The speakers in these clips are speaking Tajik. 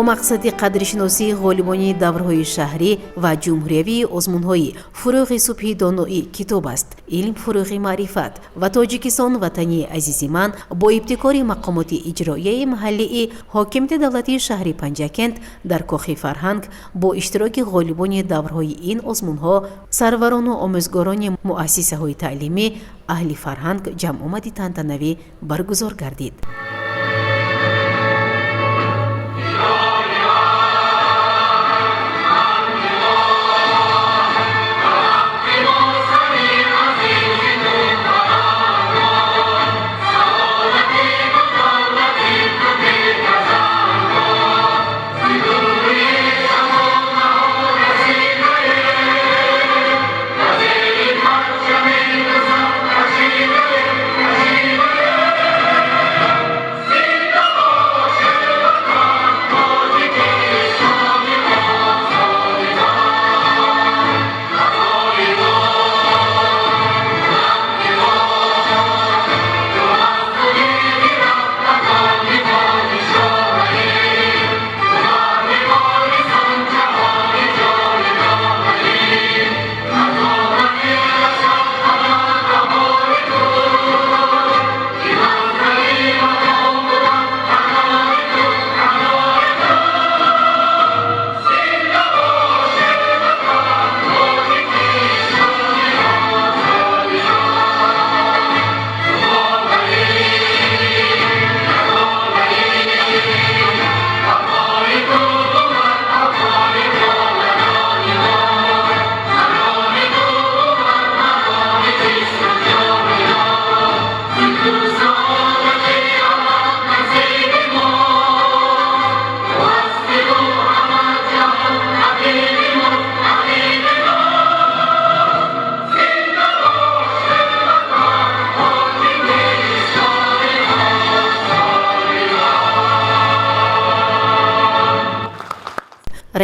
Мақсади қадршиносии ғолибони даврҳои шаҳрӣ ва ҷумҳуриявии озмунҳои «Фурӯғи субҳи доноӣ китоб аст», «Илм фурӯғи маърифат» ва «Тоҷикистон ватани азизи ман» бо ибтикори мақомоти иҷроияи маҳаллии ҳокимияти давлатии шаҳри Панҷакент дар Кохи фарҳанг бо иштироки ғолибони даврҳои ин озмунҳо, сарварону омӯзгорони муассисаҳои таълимӣ, аҳли фарҳанг ҷамъомади тантанавӣ баргузор гардид.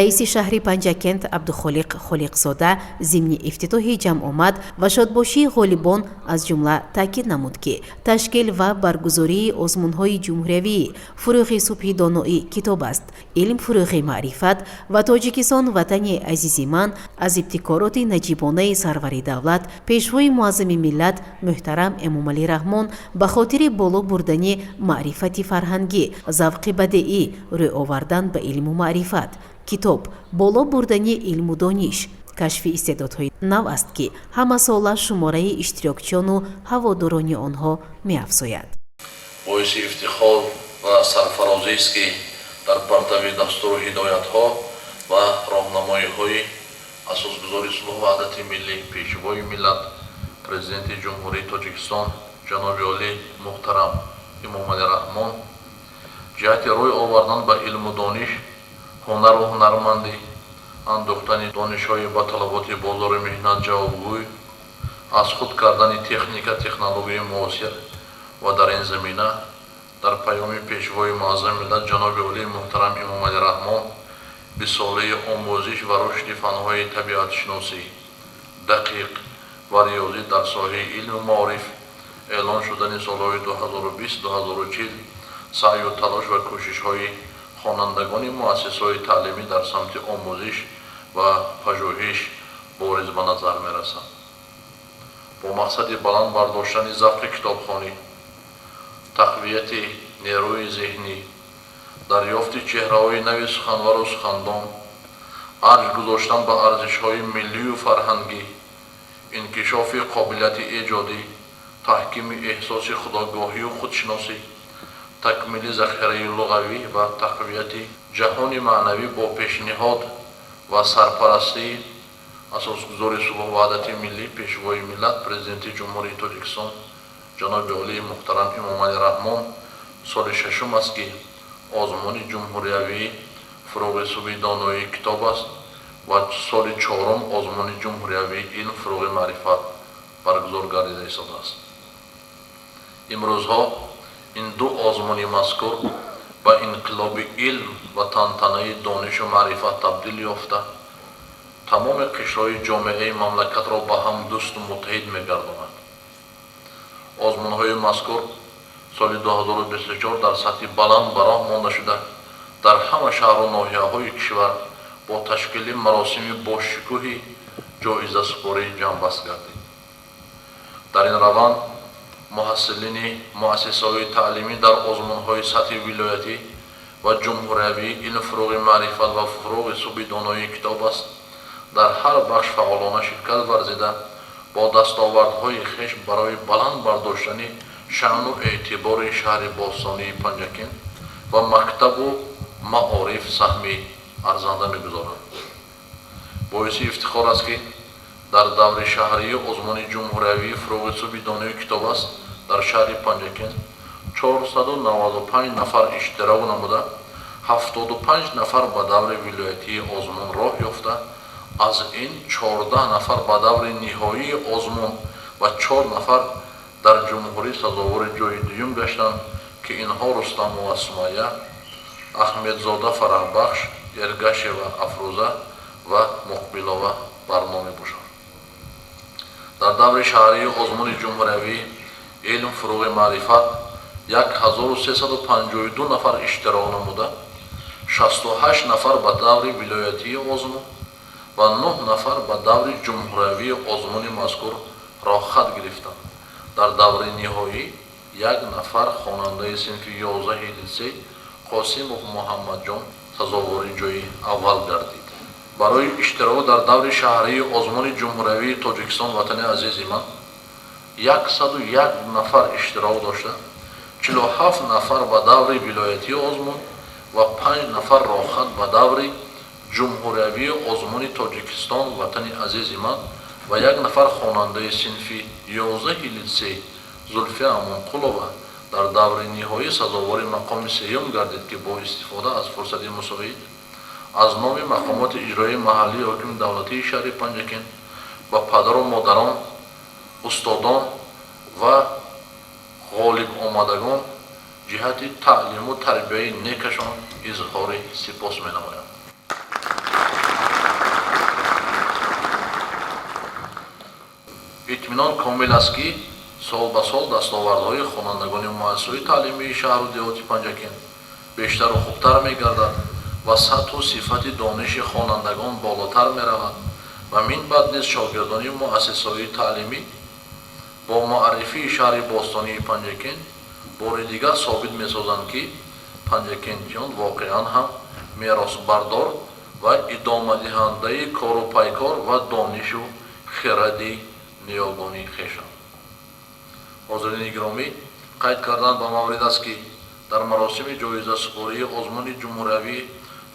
Раиси шаҳри Панҷакент Абдухолиқ Холиқзода зимни ифтитоҳи ҷамъомад ва шодбошии ғолибон аз ҷумла таъкид намуд, ки ташкил ва баргузории озмунҳои ҷумҳуриявии «Фурӯғи субҳи доноӣ китоб аст», «Илм фурӯғи маърифат» ва «Тоҷикистон ватани азизи ман» аз ибтикороти наҷибонаи сарвари давлат, Пешвои муаззами миллат муҳтарам Эмомалӣ Раҳмон ба хотири боло бурдани маърифати фарҳангӣ, завқи бадеӣ, рӯй овардан ба илму маърифат, китоб, боло бурдани илму дониш, кашфи истеъдодҳои нав аст, ки ҳамасола шумораи иштирокчиёну ҳаводорони онҳо меафзояд. Боиси ифтихор ва сарфарозист, ки дар партави дастуру ҳидоятҳо ва роҳнамоиҳои Асосгузори сулҳу ваҳдати миллӣ, Пешвои миллат, Президенти Ҷумҳурии Тоҷикистон ҷаноби олӣ муҳтарам Эмомалӣ Раҳмон ҷиҳати рӯй овардан ба илму дониш, ҳунару ҳунармандӣ, андӯхтани донишҳои ба талаботи бозори меҳнат ҷавобгӯй, аз худ кардани техника, технологияи муосир ва дар ин замина дар паёми Пешвои муаззами миллат ҷаноби олии муҳтарам Эмомалӣ Раҳмон 20-солаи омӯзиш ва рушди фанҳои табиатшиносӣ, дақиқ ва риёзӣ дар соҳаи илму маориф эълон шудани солҳои 2020-2040 саъю талош ва кӯшишҳои хонандагони муассисаҳои таълимӣ дар самти омӯзиш ва пажӯҳиш бориз ба назар мерасад. Бо мақсади баланд бардоштани завқи китобхонӣ, тақвияти нерӯи зеҳнӣ, дарёфти чеҳраҳои нави суханвару сухандон, арҷ гузоштан ба арзишҳои миллию фарҳангӣ, инкишофи қобилияти эҷодӣ, таҳкими эҳсоси худогоҳию худшиносӣ, такмили захираи луғавӣ ва тақвияти ҷаҳони маънавӣ бо пешниҳод ва сарпарастии Асосгузори сулҳу ваҳдати миллӣ, Пешвои миллат, Президенти Ҷумҳурии Тоҷикистон ҷаноби олии муҳтарам Эмомалӣ Раҳмон соли шашум аст, ки озмуни ҷумҳуриявии «Фурӯғи субҳи доноии китоб аст» ва соли чорум озмуни ҷумҳуриявии «Илм фурӯғи маърифат» баргузор гардида истодааст. Имрӯзҳо ин ду озмуни мазкур ба инқилоби илм ва тантанаи донишу маърифат табдил ёфта, тамоми қишрҳои ҷомеаи мамлакатро ба ҳам дӯсту муттаҳид мегардонад. Озмунҳои мазкур соли 2024 дар сатҳи баланд ба роҳ монда шуда, Дар ҳама шаҳру ноҳияҳои кишвар бо ташкили маросими бошукӯҳи ҷоизасупорӣ ҷамъбаст гардид. Дар ин раванд муҳассилини муассисаҳои таълимӣ дар озмунҳои сатҳи вилоятӣ ва ҷумҳуриявии илм, фурӯғи маърифат ва фурӯғи субҳи доноии китоб аст дар ҳар бахш фаъолона ширкат варзида, бо дастовардҳои хеш барои баланд бардоштани шаъну эътибори шаҳри бостонии Панҷакент ва мактабу маориф саҳми арзанда мегузоранд. Боиси ифтихор аст, ки дар даври шаҳрии озмуни ҷумҳуриявии фурӯғи субҳи доноии китоб аст дар шаҳри Панҷакент 495 нафар иштирок намуда, 75 нафар ба даври вилоятии озмун роҳ ёфта, аз ин 14 нафар ба даври ниҳоии озмун ва 4 нафар дар ҷумҳурӣ сазовори ҷойи дуюм гаштанд, ки инҳо Рустамова Сумайя, Аҳмедзода Фараҳбахш, Эргашева Афрӯза ва Муқбилова Барно мебошанд. Дар даври шаҳрии озмуни ҷумҳуриявии илм, фурӯғи маърифат 1352 нафар иштирок намуда, 68 нафар ба даври вилоятии озмун ва 9 нафар ба даври ҷумҳуриявии озмуни мазкур роҳхат гирифтанд. Дар даври ниҳоӣ як нафар хонандаи синфи 11-и литсей Қосимов Муҳаммадҷон сазовори ҷойи аввал гардид. Барои иштирок дар даври шаҳрии озмуни ҷумҳуриявии Тоҷикистон ватани азизи ман 101 нафар иштирок дошта, 47 нафар ба даври вилоятии озмун ва 5 нафар роҳхат ба даври ҷумҳуриявии озмуни Тоҷикистон ватани азизи ман ва як нафар хонандаи синфи 11-и литсей Зулфия Амонқулова дар даври ниҳоӣ сазовори мақоми сеюм гардид, ки бо истифода аз фурсати мусоид аз номи мақомоти иҷроии маҳаллии ҳокими давлатии шаҳри Панҷакент ба падару модарон, устодон ва ғолиб омадагон ҷиҳати таълиму тарбияи некашон изҳори сипос менамоям. Итминон комил аст, ки сол ба сол дастовардҳои хонандагони муассисаҳои таълимии шаҳру деҳоти Панҷакент бештару хубтар мегардад ва сатҳу сифати дониши хонандагон болотар меравад ва минбаъд низ шогирдони муассисаҳои таълимӣ бо муаррифии шаҳри бостонии Панҷакент бори дигар собит месозанд, ки панҷакентиён воқеан ҳам меросбардор ва идомадиҳандаи кору пайкор ва донишу хиради ниёгони хешанд. Ҳозирини гиромӣ, қайд кардан ба маврид аст, ки дар маросими ҷоизасупории озмуни ҷумҳуриявии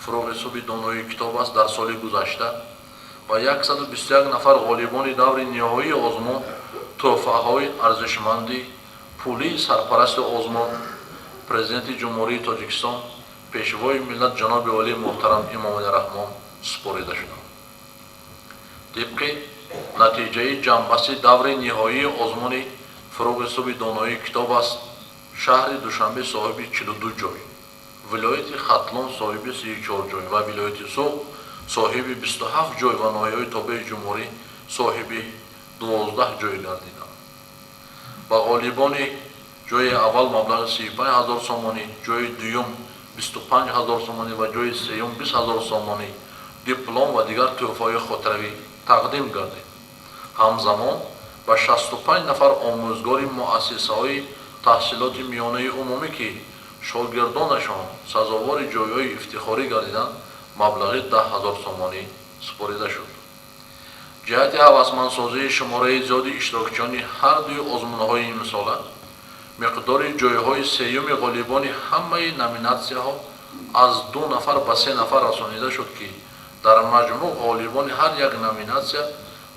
фурӯғи субҳи доноии китоб аст дар соли гузашта ба 121 нафар ғолибони даври ниҳоии озмун тӯҳфаҳои арзишманди пулии сарпарасти озмун, Президенти Ҷумҳурии Тоҷикистон, Пешвои миллат ҷаноби олии муҳтарам Эмомалӣ Раҳмон супорида шуданд. Тибқи натиҷаи ҷамъбасти даври ниҳоии озмуни фурӯғи субҳи доноии китоб аст, шаҳри Душанбе соҳиби 42 ҷой, вилояти Хатлон соҳиби 34 ҷой ва вилояти Суғд соҳиби 27 ҷой ва ноҳияҳои тобеи ҷумҳурӣ соҳиби 12 ҷой гардиданд. Ба ғолибони ҷойи аввал маблағи 35 ҳазор сомонӣ, ҷойи дуюм 25 ҳазор сомонӣ ва ҷойи сеюм 20 ҳазор сомонӣ, диплом ва дигар тӯҳфаҳои хотиравӣ тақдим гардид. Ҳамзамон ба 65 нафар омӯзгори муассисаҳои таҳсилоти миёнаи умумӣ, ки шогирдонашон сазовори ҷойҳои ифтихорӣ гардиданд, маблағи 10 ҳазор сомонӣ супорида шуд. Ҷиҳати ҳавасмандсозии шумораи зиёди иштирокчиёни ҳар дуи озмунҳои имсола миқдори ҷойҳои сеюми ғолибони ҳамаи номинатсияҳо аз 2 нафар ба 3 нафар расонида шуд, ки дар маҷмӯъ ғолибони ҳар як номинатсия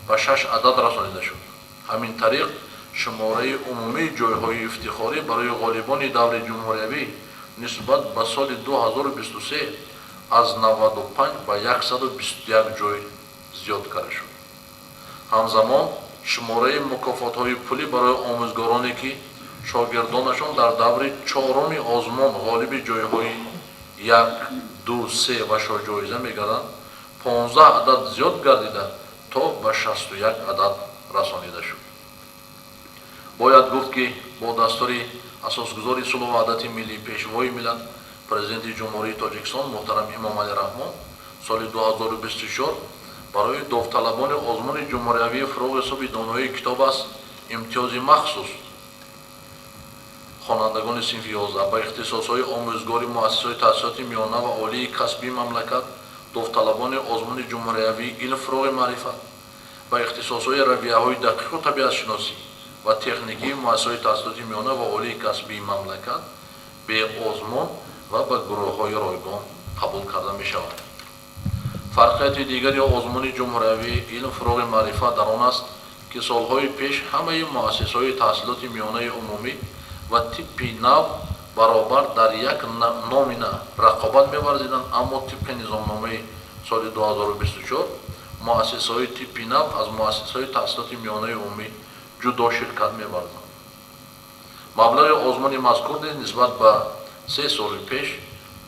ба 6 адад расонида шуд. Ҳамин тариқ шумораи умумии ҷойҳои ифтихорӣ барои ғолибони даври ҷумҳуриявӣ нисбат ба соли 2023 аз 95 ба 121 ҷой зиёд карда шуд. Ҳамзамон шумораи мукофотҳои пулӣ барои омӯзгороне, ки шогирдонашон дар даври чоруми озмун ғолиби ҷойҳои 1, 2, 3 ва шоҳҷоиза мегарданд, 15 адад зиёд гардида то ба 61 адад расонида шуд. Бояд гуфт, ки бо дастури асосгузори сулҳу ваҳдати миллӣ, Пешвои миллат, Президенти Ҷумҳурии Тоҷикистон муҳтарам Эмомалӣ Раҳмон соли 2024 барои довталабони озмуни ҷумҳуриявии «Фурӯғи субҳи доноии китоб аст» имтиёзи махсус, хонандагони синфи 11 ба ихтисосҳои омӯзгори муассисаҳои таҳсилоти миёна ва олии касбии мамлакат, довталабони озмуни ҷумҳуриявии «Илм фурӯғи маърифат» ба ихтисосҳои равияҳои дақиқу табиатшиносӣ ва техникии муассисаҳои таҳсилоти миёна ва олии касбии мамлакат беозмун ва ба гурӯҳҳои ройгон қабул карда мешаванд. Фарқияти дигари озмуни ҷумҳуриявии «Илм фурӯғи маърифат» дар он аст, ки солҳои пеш ҳамаи муассисаҳои таҳсилоти миёнаи умумӣ ва типи нав баробар дар як номина рақобат меварзиданд, аммо тибқи низомномаи соли 2024 муассисаҳои типи нав аз муассисаҳои таҳсилоти миёнаи умумӣ ҷудо ширкат меварзанд. Маблағи озмуни мазкур низ нисбат ба 3 соли пеш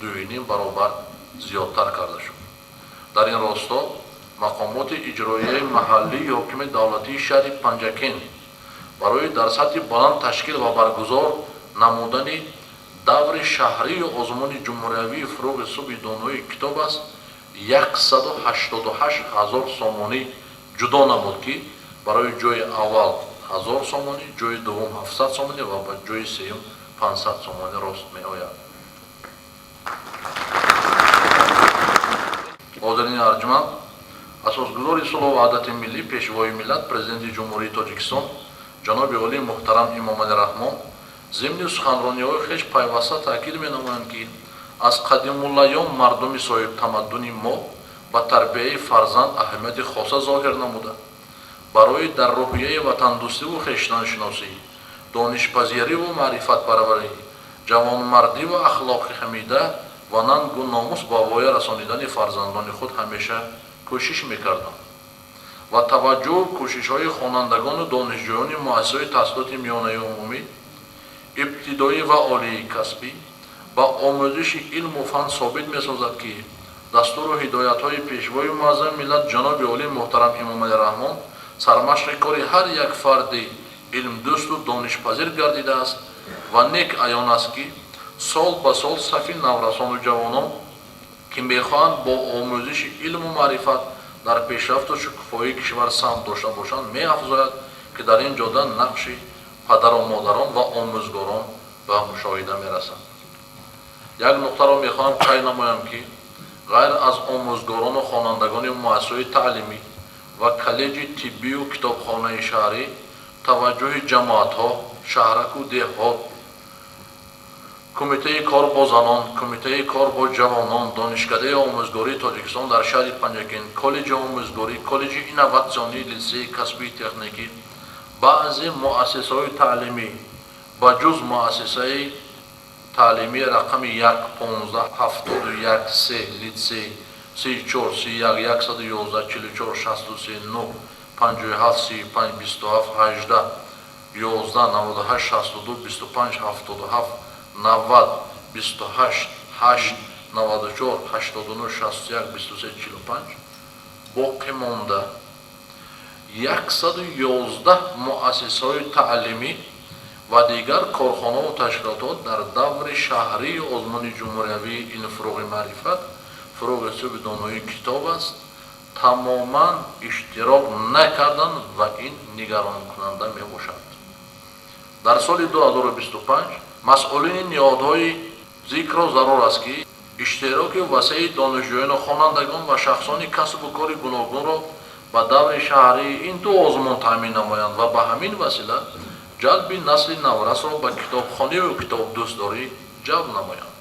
2,5 баробар зиёдтар карда шуд. Дар ин росто мақомоти иҷроияи маҳаллии ҳокимияти давлатии шаҳри Панҷакент барои дар сатҳи баланд ташкил ва баргузор намудани даври шаҳрии озмуни ҷумҳуриявии «Фурӯғи субҳи доноии китоб аст» 188 ҳазор сомонӣ ҷудо намуд, ки барои ҷои аввал 1000 сомонӣ, ҷои дуввум 700 сомонӣ ва ба ҷои сеюм 500 сомонӣ рост меояд. Ҳозирини арҷманд, Асосгузори сулҳу ваҳдати миллӣ, Пешвои миллат, Президенти Ҷумҳурии Тоҷикистон ҷаноби олӣ муҳтарам Эмомалӣ Раҳмон зимни суханрониҳои хеш пайваста таъкид менамоянд, ки аз қадимулайём мардуми соҳибтамаддуни мо ба тарбияи фарзанд аҳамияти хоса зоҳир намуда, барои дар рӯҳияи ватандӯстиву хештаншиносӣ, донишпазириву маърифатпарварӣ, ҷавонмардиву ахлоқи ҳамида ва нангу номус ба воя расонидани фарзандони худ ҳамеша кӯшиш мекарданд ва таваҷҷӯҳу кӯшишҳои хонандагону донишҷӯёни муассисаҳои таҳсилоти миёнаи умумӣ, ибтидоӣ ва олии касбӣ ба омӯзиши илму фан собит месозад, ки дастуру ҳидоятҳои Пешвои муаззами миллат ҷаноби олӣ муҳтарам Эмомалӣ Раҳмон сармашқи кори ҳар як фарди илмдӯсту донишпазир гардидааст ва нек аён аст, ки сол ба сол сафи наврасону ҷавонон, ки мехоҳанд бо омӯзиши илму маърифат дар пешрафту шукуфоии кишвар саҳм дошта бошанд, меафзояд, ки дар ин ҷода нақши падару модарон ва омӯзгорон ба мушоҳида мерасад. Як нуқтаро мехоҳам қайд намоям, ки ғайр аз омӯзгорону хонандагони муассисаҳои таълимӣ ва коллеҷи тиббию китобхонаи шаҳрӣ, таваҷҷӯҳи ҷамоатҳо, шаҳраку деҳот, Кумитаи кор бо занон, Кумитаи кор бо ҷавонон, Донишкадаи омӯзгории Тоҷикистон дар шаҳри Панҷакент, коллеҷи омӯзгорӣ, коллеҷи инноватсионии литсеи касбии техникӣ, баъзе муассисаҳои таълимӣ ба ҷуз муассисаи таълимии рақами 1 15 71 3, литсей 34 31 111 44 63 9 57 35 27 18 11 98 62 25 77 90 28 8 94 89 61 23 45 боқӣ монда 111 муассисаҳои таълимӣ ва дигар корхонаву ташкилотҳо дар даври шаҳрии озмуни ҷумҳуриявии «Илм фурӯғи маърифат, фурӯғи субҳи доноии китоб аст» тамоман иштирок накарданд ва ин нигаронкунанда мебошад. Дар соли 2025 масъулини ниҳодҳои зикрро зарур аст, ки иштироки васеи донишҷӯёну хонандагон ва шахсони касбу кори гуногунро ба даври шаҳрии ин ду озмун таъмин намоянд ва ба ҳамин васила ҷалби насли наврасро ба китобхониву китобдӯстдорӣ ҷалб намоянд.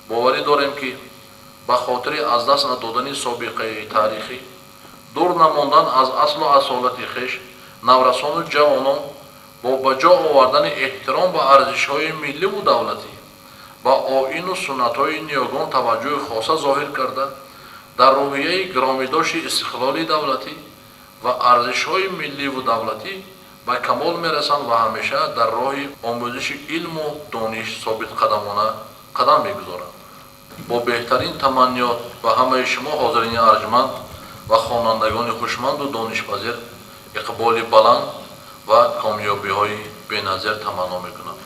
Боварӣ дорем, ки ба хотири аз даст надодани собиқаи таърихӣ, дур намондан аз аслу асолати хеш, наврасону ҷавонон бо ба ҷо овардани эҳтиром ба арзишҳои милливу давлатӣ, ба оину суннатҳои ниёгон таваҷҷӯҳи хоса зоҳир карда, дар рӯҳияи гиромидошти истиқлоли давлатӣ ва арзишҳои милливу давлатӣ ба камол мерасанд ва ҳамеша дар роҳи омӯзиши илму дониш собитқадамона қадам мегузоранд. Бо беҳтарин таманниёт ба ҳамаи шумо, ҳозирини арҷманд ва хонандагони хушманду донишпазир, иқболи баланд ва комёбиҳои беназир таманно мекунам.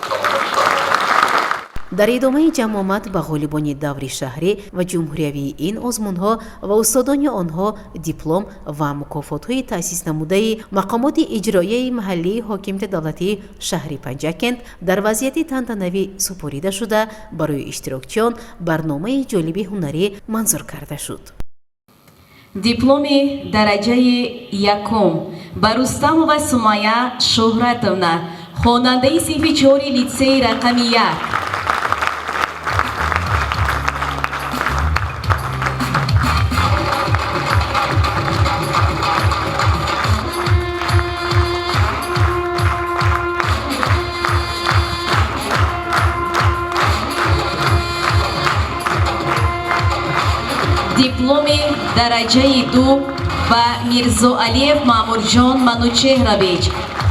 Саломату сарбаланд. Дар идомаи ҷамъомад ба ғолибони даври шаҳрӣ ва ҷумҳуриявии ин озмунҳо ва устодони онҳо диплом ва мукофотҳои таъсиснамудаи мақомоти иҷроияи маҳаллии ҳокимияти давлатии шаҳри Панҷакент дар вазъияти тантанавӣ супорида шуда, барои иштирокчиён барномаи ҷолиби ҳунарӣ манзур карда шуд. Дипломи дараҷаи якум ба Рустамова Сумая Шӯҳратовна, хонандаи синфи чори литсеи рақами 1. Дипломи дараҷаи ду ба Мирзоалиев Маъмурҷон Манучеҳрович,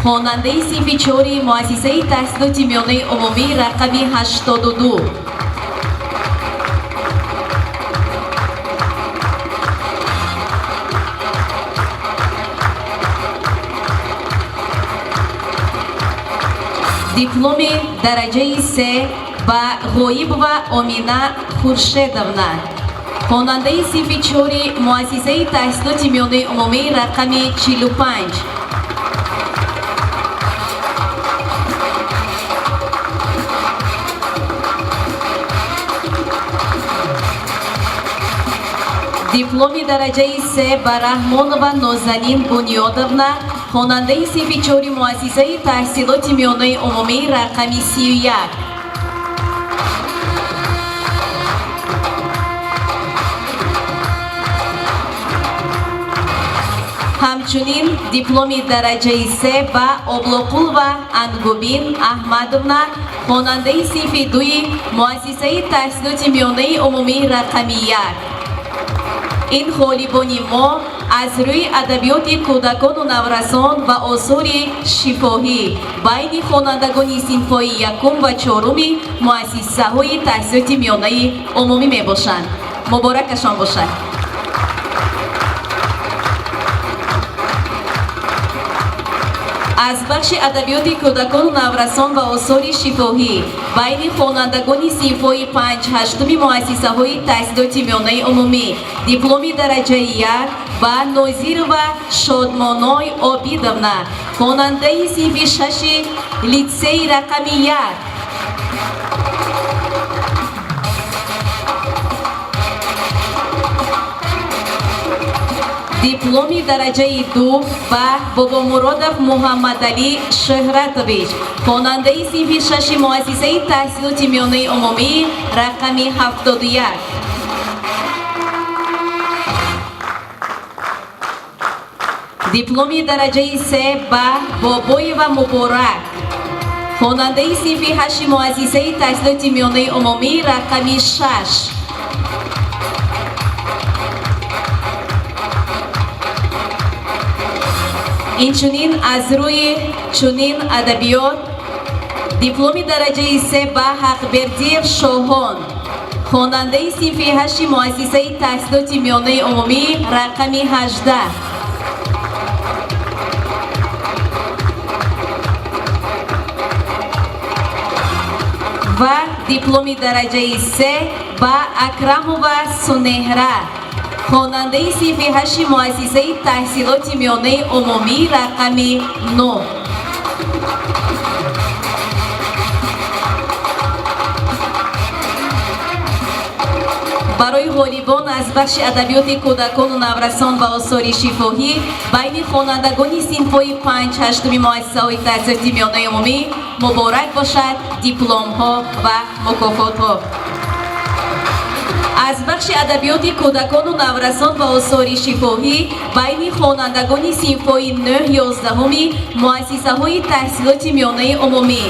хонандаи синфи чори муассисаи таҳсилоти миёнаи умумӣ рақами 82. Дипломи дараҷаи се ба Ғоибова Омина Хуршедовна, хонандаи синфи чори муассисаи таҳсилоти миёнаи умумӣ рақами 45. Дипломи дараҷаи се ба Раҳмонова Нозанин Бунёдовна, хонандаи синфи чори муассисаи таҳсилоти миёнаи умумӣ рақами 31. Ҳамчунин дипломи дараҷаи се ба Облоқулова Ангубин Аҳмадовна, хонандаи синфи дуи муассисаи таҳсилоти миёнаи умумӣ рақами 1. Ин ғолибони мо аз рӯи адабиёти кӯдакону наврасон ва осори шифоҳӣ байни хонандагони синфҳои якум ва чоруми муассисаҳои таҳсилоти миёнаи умумӣ мебошанд. Муборакашон бошад. Аз бахши адабиёти кӯдакону наврасон ва осори шифоҳӣ байни хонандагони синфҳои панҷ-ҳаштуми муассисаҳои таҳсилоти миёнаи умумӣ дипломи дараҷаи як ба Нозирова Шодмоной Обидовна, хонандаи синфи шаши литсеи рақами 1. Дипломи дараҷаи ду ба Бобомуродов Муҳаммадалӣ Шӯҳратович, хонандаи синфи шаши муассисаи таҳсилоти миёнаи умумӣ рақами 71. Дипломи дараҷаи се ба Бобоева Муборак, хонандаи синфи ҳашти муассисаи таҳсилоти миёнаи умумӣ рақами 6. Инчунин аз рӯи чунин адабиёт дипломи дараҷаи се ба Ҳақбердиев Шоҳон, хонандаи синфи ҳашти муассисаи таҳсилоти миёнаи умумӣ рақами 18. Ва дипломи дараҷаи се ба Акрамова Сунеҳра, хонандаи синфи ҳашти муассисаи таҳсилоти миёнаи умумӣ рақами 9. Барои ғолибон аз бахши адабиёти кӯдакону наврасон ва осори шифоҳӣ байни хонандагони синфҳои панҷ-ҳаштуми муассисаҳои таҳсилоти миёнаи умумӣ муборак бошад дипломҳо ва мукофотҳо. Аз бахши адабиёти кӯдакону наврасон ва осори шифоҳӣ байни хонандагони синфҳои нӯҳ-ёздаҳуми муассисаҳои таҳсилоти миёнаи умумӣ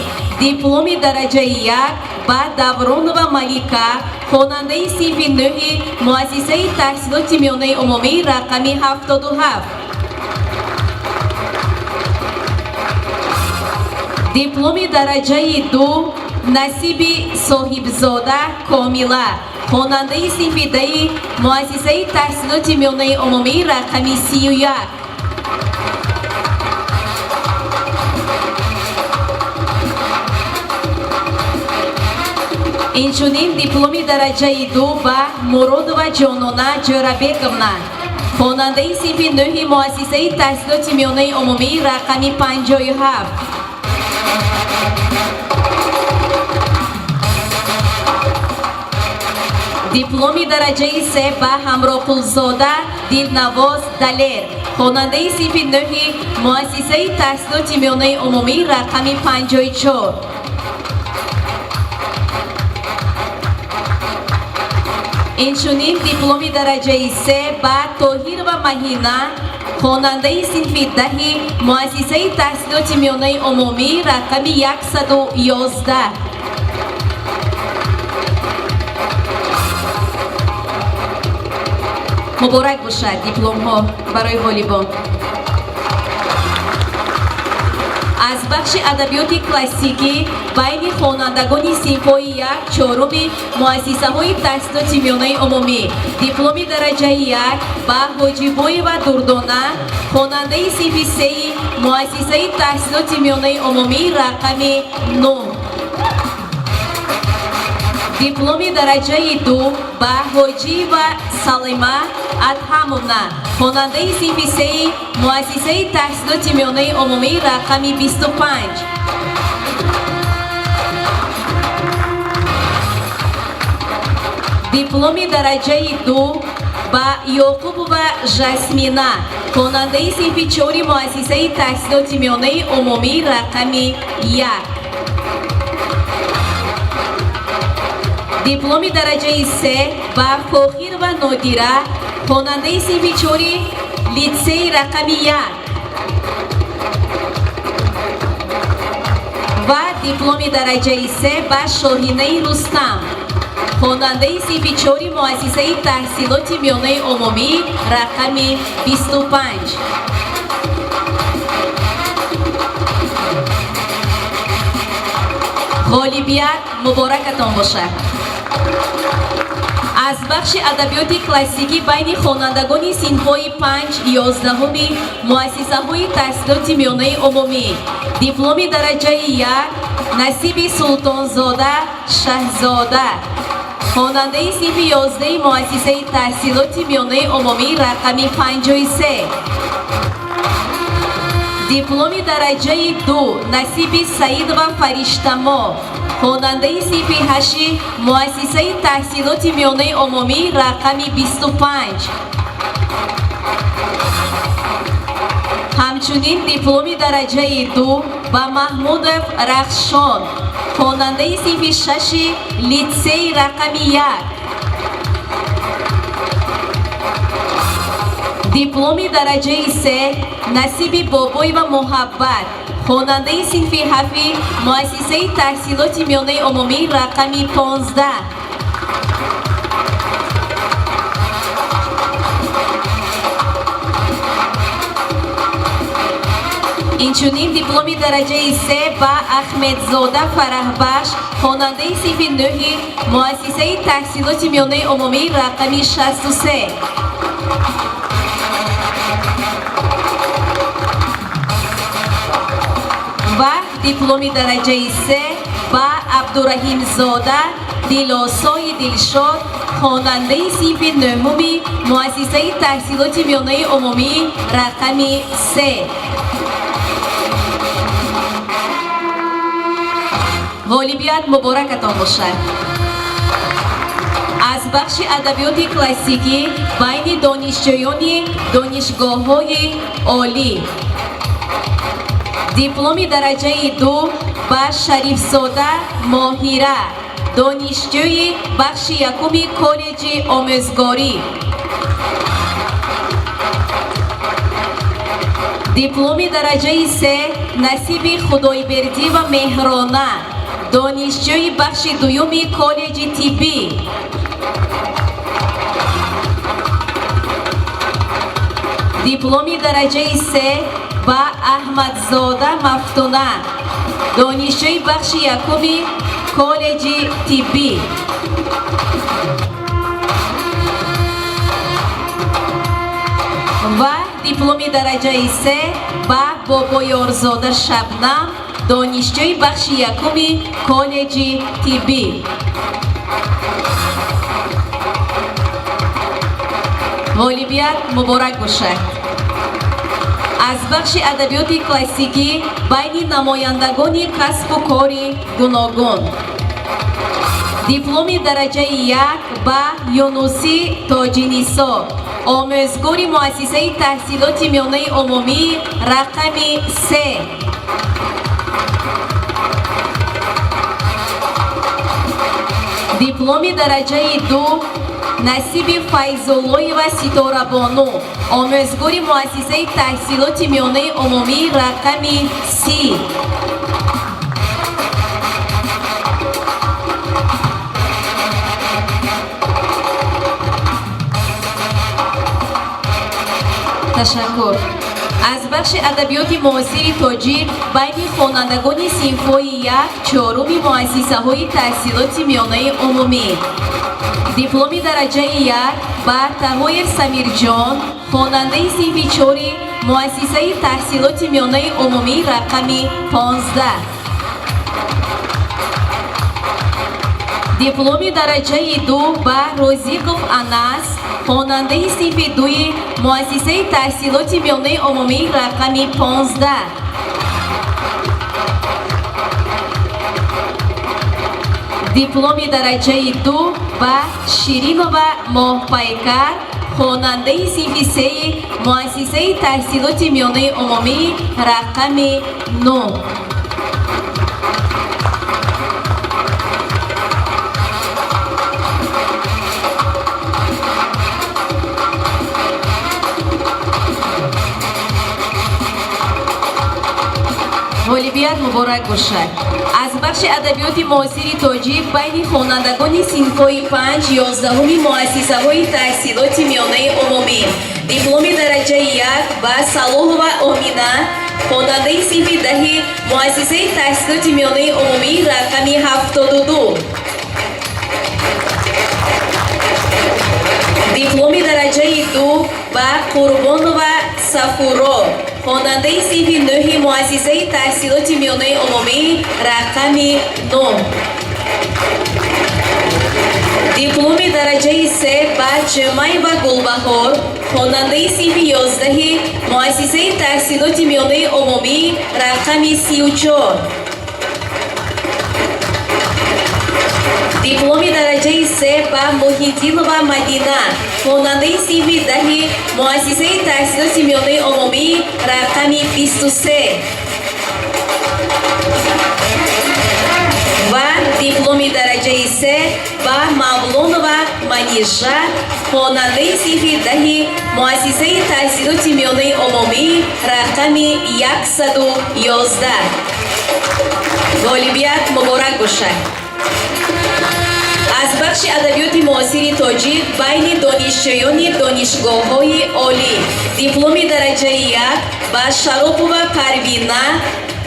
дипломи дараҷаи як ба Давронова Малика, хонандаи синфи нӯҳи муассисаи таҳсилоти миёнаи умумӣ рақами 77. Дипломи дараҷаи ду насиби Соҳибзода Комила, хонандаи синфи даи муассисаи таҳсилоти миёнаи умумӣ рақами 31. Инчунин дипломи дараҷаи ду ба Муродова Ҷонона Ҷӯрабековна, хонандаи синфи нӯҳи муассисаи таҳсилоти миёнаи умумӣ рақами 57. Дипломи дараҷаи се ба Ҳамроқулзода Дилнавоз Далер, хонандаи синфи нӯҳи муассисаи таҳсилоти миёнаи умумӣ рақами 54. Инчунин дипломи дараҷаи се ба Тоҳирова Маҳина, хонандаи синфи даҳи муассисаи таҳсилоти миёнаи умумӣ рақами 111. Муборак бошад дипломҳо барои ғолибон. Аз бахши адабиёти классикӣ байни хонандагони синфҳои як чоруми муассисаҳои таҳсилоти миёнаи умумӣ дипломи дараҷаи як ба Ҳоҷибоева Дурдона, хонандаи синфи сеи муассисаи таҳсилоти миёнаи умумӣ рақами 9. Дипломи дараҷаи ду ба Ҳоҷиева Салима Адҳамовна, хонандаи синфи сеи муассисаи таҳсилоти миёнаи умумӣ рақами 25. Дипломи дараҷаи ду ба Ёқубова Жасмина, хонандаи синфи чори муассисаи таҳсилоти миёнаи умумӣ рақами 1. Дипломи дараҷаи се ба Фохирова Нодира, хонандаи синфи чори литсеи рақами 1. Ва дипломи дараҷаи се ба Шоҳинаи Рустам, хонандаи синфи чори муассисаи таҳсилоти миёнаи умумӣ рақами 25. Ғолибият муборакатон бошад. Аз бахши адабиёти классикӣ байни хонандагони синфҳои панҷ ёздаҳуми муассисаҳои таҳсилоти миёнаи умумӣ дипломи дараҷаи як насиби Султонзода Шаҳзода, хонандаи синфи ёздаҳи муассисаи таҳсилоти миёнаи умумӣ рақами 53. Дипломи дараҷаи ду насиби Саидова Фариштамо, хонандаи синфи ҳашти муассисаи таҳсилоти миёнаи умумӣ рақами 25. Ҳамчунин дипломи дараҷаи ду ба Маҳмудов Рахшон, хонандаи синфи шаши литсеи рақами 1. Дипломи дараҷаи се насиби Бобоева Муҳаббат, хонандаи синфи ҳафти муассисаи таҳсилоти миёнаи умумӣ рақами 15. Инчунин дипломи дараҷаи се ба Ахмедзода Фараҳбахш, хонандаи синфи нӯҳи муассисаи таҳсилоти миёнаи умумӣ рақами 63. Ва дипломи дараҷаи се ба Абдураҳимзода Дилосои Дилшод, хонандаи синфи нӯҳуми муассисаи таҳсилоти миёнаи умумӣ рақами 3. Ғолибият муборакатон бошад. Аз бахши адабиёти классикӣ байни донишҷӯёни донишгоҳҳои олӣ дипломи дараҷаи ду ба Шарифзода Моҳира, донишҷӯи бахши якуми коллеҷи омӯзгорӣ. Дипломи дараҷаи се насиби Худойбердиева Меҳрона, донишҷӯи бахши дуюми коллеҷи тиббӣ. Дипломи дараҷаи се ба Аҳмадзода Мафтуна, донишҷӯи бахши якуми коллеҷи тиббӣ. Ва дипломи дараҷаи се ба Бобоёрзода Шабнам, Донишҷӯи бахши якуми коллеҷи тиббӣ. Ғолибият муборак бошад. Аз бахши адабиёти классикӣ байни намояндагони касбу кори гуногун дипломи дараҷаи як ба Юнусӣ Тоҷинисо, омӯзгори муассисаи таҳсилоти миёнаи умумӣ рақами 3. Дипломи дараҷаи 2 насиби Файзуллоева Ситорабону, омӯзгори муассисаи таҳсилоти миёнаи умумӣ рақами 30. Ташаккур. Аз бахши адабиёти муосири тоҷик байни хонандагони синфҳои як чоруми муассисаҳои таҳсилоти миёнаи умумӣ дипломи дараҷаи як ба Таҳоев Самирҷон, хонандаи синфи чори муассисаи таҳсилоти миёнаи умумӣ рақами 15. Дипломи дараҷаи 2 ба Розиқов Анас, хонандаи синфи дуи муассисаи таҳсилоти миёнаи умумӣ рақами 15. Дипломи дараҷаи 2 ба Ширинова Моҳпайкар, хонандаи синфи сеи муассисаи таҳсилоти миёнаи умумӣ рақами 9. Ғолибият муборак бошад. Аз бахши адабиёти муосири тоҷик байни хонандагони синфҳои панҷ ёздаҳуми муассисаҳои таҳсилоти миёнаи умумӣ дипломи дараҷаи як ба Салоҳова Омина, хонандаи синфи даҳи муассисаи таҳсилоти миёнаи умумӣ рақами 72. Дипломи дараҷаи 2 ба Қурбонова Сафуро, хонандаи синфи нӯҳи муассисаи таҳсилоти миёнаи умумӣ рақами 9. Дипломи дараҷаи се ба Ҷумаева Гулбаҳор, хонандаи синфи 11-и муассисаи таҳсилоти миёнаи умумӣ рақами 34. Дипломи дараҷаи се ба Муҳиддинова Мадина, хонандаи синфи даҳи муассисаи таҳсилоти миёнаи умумӣ рақами 23. Ва дипломи дараҷаи се ба Мавлонова Манижа, хонандаи синфи даҳи муассисаи таҳсилоти миёнаи умумӣ рақами 111. Ғолибият муборак бошад. Аз бахши адабиёти муосири тоҷик байни донишҷӯёни донишгоҳҳои олӣ дипломи дараҷаи як ба Шаропова Парвина,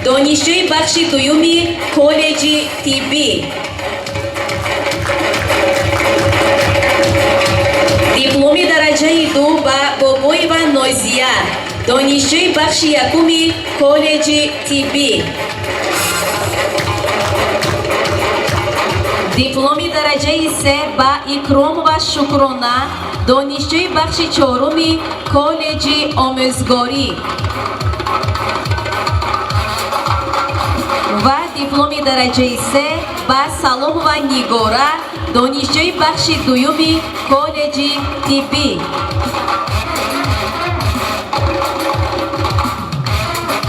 донишҷӯи бахши дуюми коллеҷи тиббӣ. Дипломи дараҷаи 2 ба Бобоева Нозия, донишҷӯи бахши якуми коллеҷи тиббӣ. Дипломи дараҷаи се ба Икромова Шукрона, донишҷӯи бахши чоруми коллеҷи омӯзгорӣ. Ва дипломи дараҷаи се ба Саломова Нигора, донишҷӯи бахши дуюми коллеҷи тиббӣ.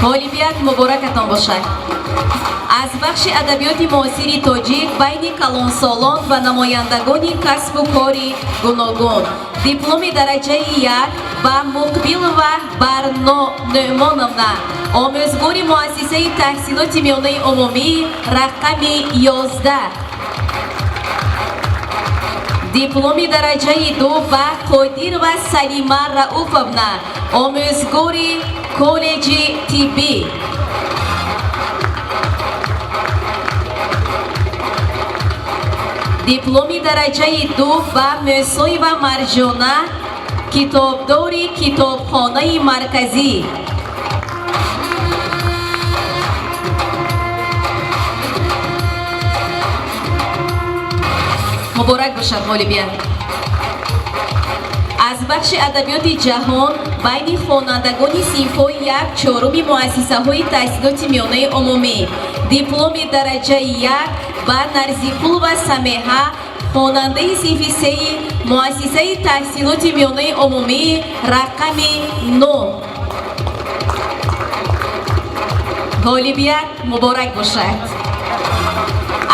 Ғолибият муборакатон бошад. Аз бахши адабиёти муосири тоҷик байни калонсолон ва намояндагони касбу кори гуногун дипломи дараҷаи як ба Муқбилова Барно Нӯъмоновна, омӯзгори муассисаи таҳсилоти миёнаи умумӣ рақами 11. Дипломи дараҷаи 2 ба Қодирова Салима Рауфовна, омӯзгори коллеҷи тиббӣ. Дипломи дараҷаи 2 ба Мӯсоева Марҷона, китобдори китобхонаи марказӣ. Бошад ғолибият. Аз бахши адабиёти ҷаҳон байни хонандагони синфҳои як чоруми муассисаҳои таҳсилоти миёнаи умумӣ дипломи дараҷаи як ба Нарзиқулова Самеҳа, хонандаи синфи сеи муассисаи таҳсилоти миёнаи умумӣ рақами 9. Ғолибият муборак бошад.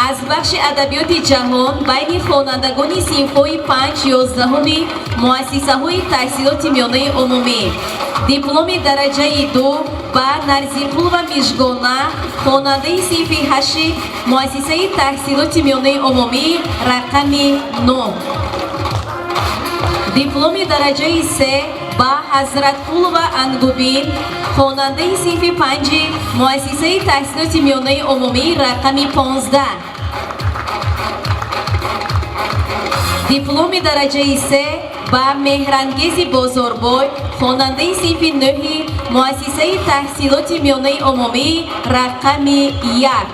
Аз бахши адабиёти ҷаҳон байни хонандагони синфҳои панҷ ёздаҳуми муассисаҳои таҳсилоти миёнаи умумӣ дипломи дараҷаи ду ба Нарзиқулова Мижгона, хонандаи синфи ҳашти муассисаи таҳсилоти миёнаи умумӣ рақами 9. Дипломи дараҷаи се ба Ҳазратқулова Ангубин, хонандаи синфи панҷи муассисаи таҳсилоти миёнаи умумӣ рақами 15. Дипломи дараҷаи се ба Меҳрангези Бозорбой, хонандаи синфи нӯҳи муассисаи таҳсилоти миёнаи умумӣ рақами 1.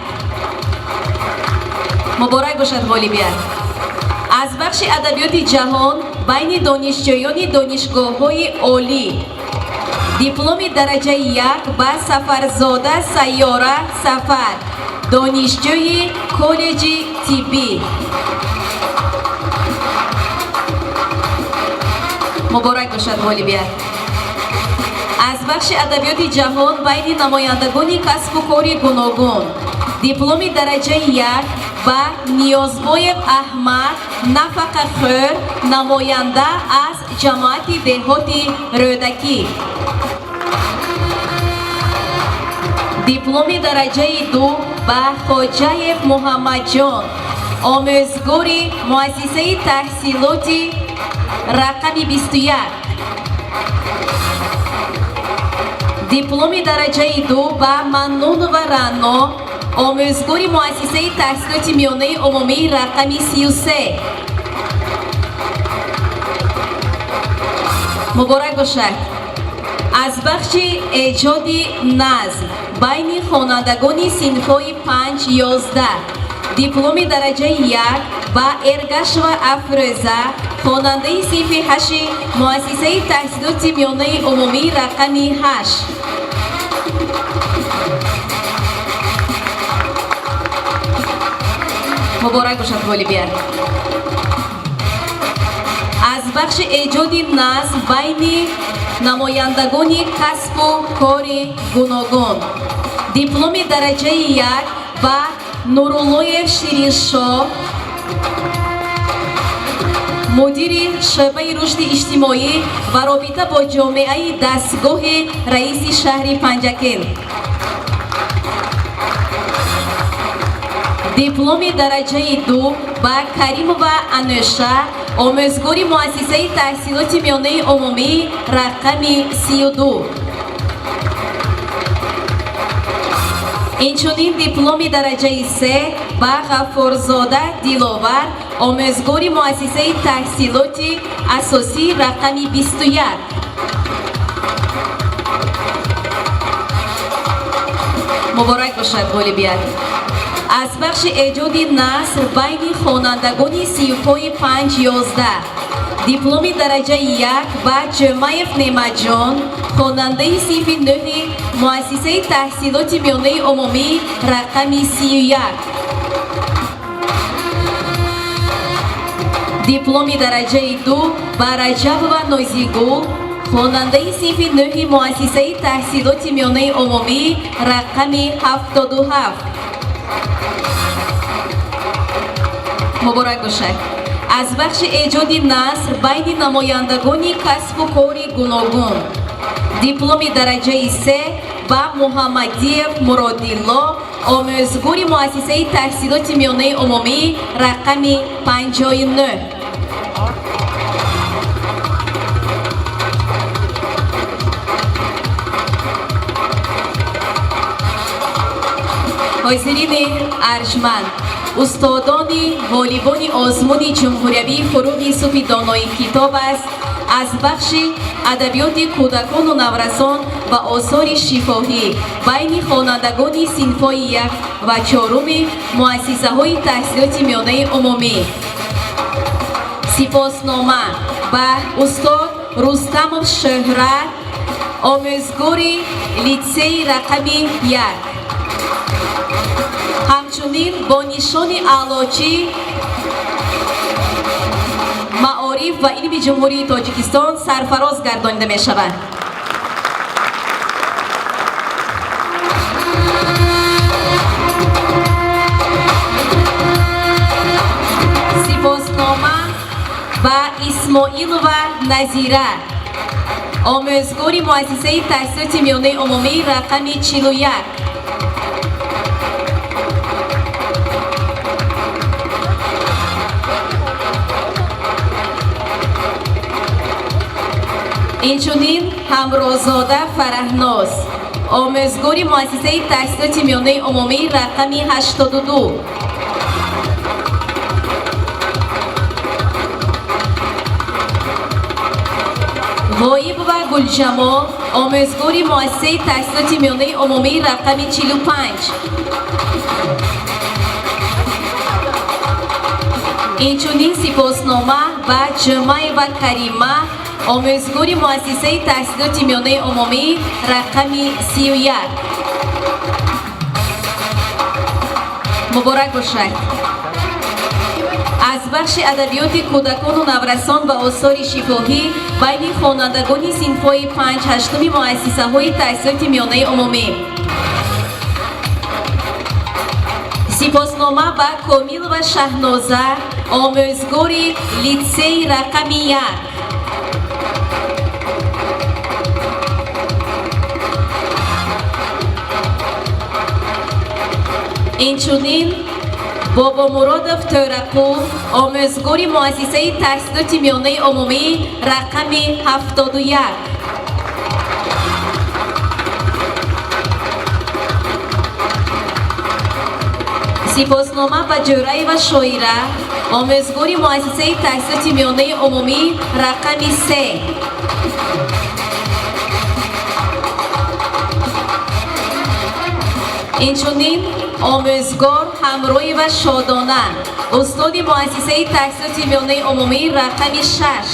Муборак бошад ғолибият. Аз бахши адабиёти ҷаҳон байни донишҷӯёни донишгоҳҳои олӣ дипломи дараҷаи як ба Сафарзода Сайёра Сафар, донишҷӯи коллеҷи тиббӣ. Муборак бошад ғолибият. Аз бахши адабиёти ҷаҳон байни намояндагони касбу кори гуногун дипломи дараҷаи як ба Ниёзбоев Аҳмад, нафақахӯр, намоянда аз ҷамоати деҳоти Рӯдакӣ. Дипломи дараҷаи ду ба Хоҷаев Муҳаммадҷон, омӯзгори муассисаи таҳсилоти рақами 21. Дипломи дараҷаи ду ба Маннонова Рано, омӯзгори муассисаи таҳсилоти миёнаи умумӣ рақами 33. Муборак бошад. Аз бахши эҷоди назм байни хонандагони синфҳои панҷ ёздаҳ дипломи дараҷаи як ба Эргашова Афрӯза, хонандаи синфи ҳашти муассисаи таҳсилоти миёнаи умумӣ рақами 8. Муборак бошад ғолибият. Аз бахши эҷоди назм байни намояндагони касбу кори гуногун дипломи дараҷаи як ба Нуруллоев Шириншоҳ, мудири шӯъбаи рушди иҷтимоӣ ва робита бо ҷомеаи дастгоҳи раиси шаҳри Панҷакент. Дипломи дараҷаи ду ба Каримова Анӯша, омӯзгори муассисаи таҳсилоти миёнаи умумӣ рақами 32. Инчунин дипломи дараҷаи се ба Ғаффорзода Диловар, омӯзгори муассисаи таҳсилоти асосӣ рақами 21. Муборак бошад ғолибият. Аз бахши эҷоди наср байни хонандагони синфҳои панҷ ёздаҳ дипломи дараҷаи як ба Ҷӯмаев Неъматҷон, хонандаи синфи нӯҳи муассисаи таҳсилоти миёнаи умумӣ рақами 31. Дипломи дараҷаи ду ба Раҷабова Нозигул, хонандаи синфи нӯҳи муассисаи таҳсилоти миёнаи умумӣ рақами 77. Муборак бошад. Аз бахши эҷоди наср байни намояндагони касбу кори гуногун дипломи дараҷаи се ба Муҳаммадиев Муродилло, омӯзгори муассисаи таҳсилоти миёнаи умумӣ рақами 59. Ҳозирини арҷманд, устодони ғолибони озмуни ҷумҳуриявии «Фуруғи субҳи донои китоб» аст аз бахши адабиёти кӯдакону наврасон ва осори шифоҳӣ байни хонандагони синфҳои як ва чоруми муассисаҳои таҳсилоти миёнаи умумӣ. Сипоснома ба устод Рустамов Шӯҳрат, омӯзгори литсеи рақами 1. Ҳамчунин бо нишони Аълочӣ маориф ва илми Ҷумҳурии Тоҷикистон сарфароз гардонида мешавад. Сипоснома ба Исмоилова Назира, омӯзгори муассисаи таҳсилоти миёнаи умумӣ рақами 41. Инчунин Ҳамрозода Фараҳноз, омӯзгори муассисаи таҳсилоти миёнаи умумӣ рақами 82. Ғоибова Гулҷамол, омӯзгори муассисаи таҳсилоти миёнаи умумӣ рақами 45. Инчунин сипоснома ба Ҷумаева Карима, омӯзгори муассисаи таҳсилоти миёнаи умумӣ рақами 31. Муборак бошад. Аз бахши адабиёти кӯдакону наврасон ва осори шифоҳӣ байни хонандагони синфҳои 5-8 муассисаҳои таҳсилоти миёнаи умумӣ. Сипоснома ба Комилова Шаҳноза, омӯзгори литсеи рақами 1. Инчунин Бобомуродов Тӯрақул, омӯзгори муассисаи таҳсилоти миёнаи умумӣ рақами 71. Сипоснома ба Ҷӯраева Шоира, омӯзгори муассисаи таҳсилоти миёнаи умумӣ рақами 3. Инчунин омӯзгор Ҳамроева Шодона, устоди муассисаи таҳсилоти миёнаи умумӣ рақами 6.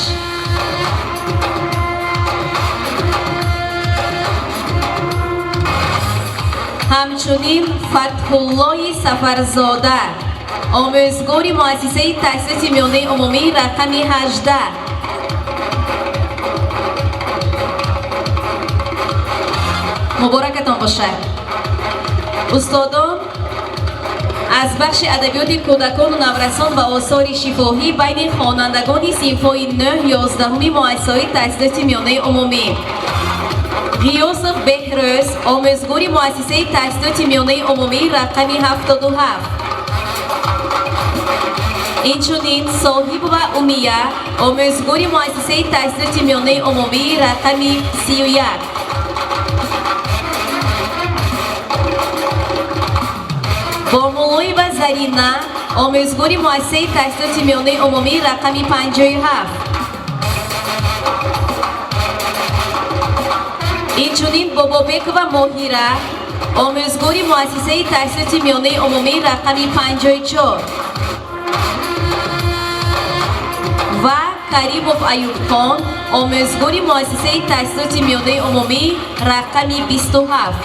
Ҳамчунин Фатҳуллоҳи Сафарзода, омӯзгори муассисаи таҳсилоти миёнаи умумӣ рақами 18. Муборакатон бошад. Устодон аз бахши адабиёти кӯдакону наврасон ва осори шифоҳӣ байни хонандагони синфҳои 9-11 муассисаҳои таҳсилоти миёнаи умумӣ. Ғиёсов Беҳрӯз, омӯзгори муассисаи таҳсилоти миёнаи умумӣ рақами 77. Инчунин Соҳибова Умия, омӯзгори муассисаи таҳсилоти миёнаи умумӣ рақами 31. Бомуллоева Зарина, омӯзгори муассисаи таҳсилоти миёнаи умумӣ рақами 57. Инчунин Бобобекова Моҳира, омӯзгори муассисаи таҳсилоти миёнаи умумӣ рақами 54. Ва Каримов Аюбхон, омӯзгори муассисаи таҳсилоти миёнаи умумӣ рақами 27.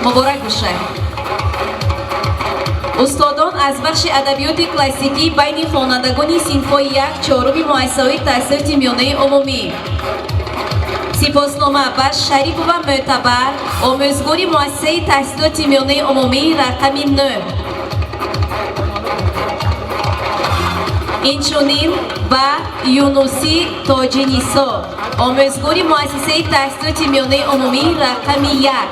Муборак бошад. Устодон аз бахши адабиёти классикӣ байни хонандагони синфҳои 1-4 муассисаҳои таҳсилоти миёнаи умумӣ. Сипоснома ба Шарипова Мӯътабар, омӯзгори муассисаи таҳсилоти миёнаи умумӣ рақами 9. Инчунин ба Юнусӣ Тоҷинисо, омӯзгори муассисаи таҳсилоти миёнаи умумӣ рақами 1.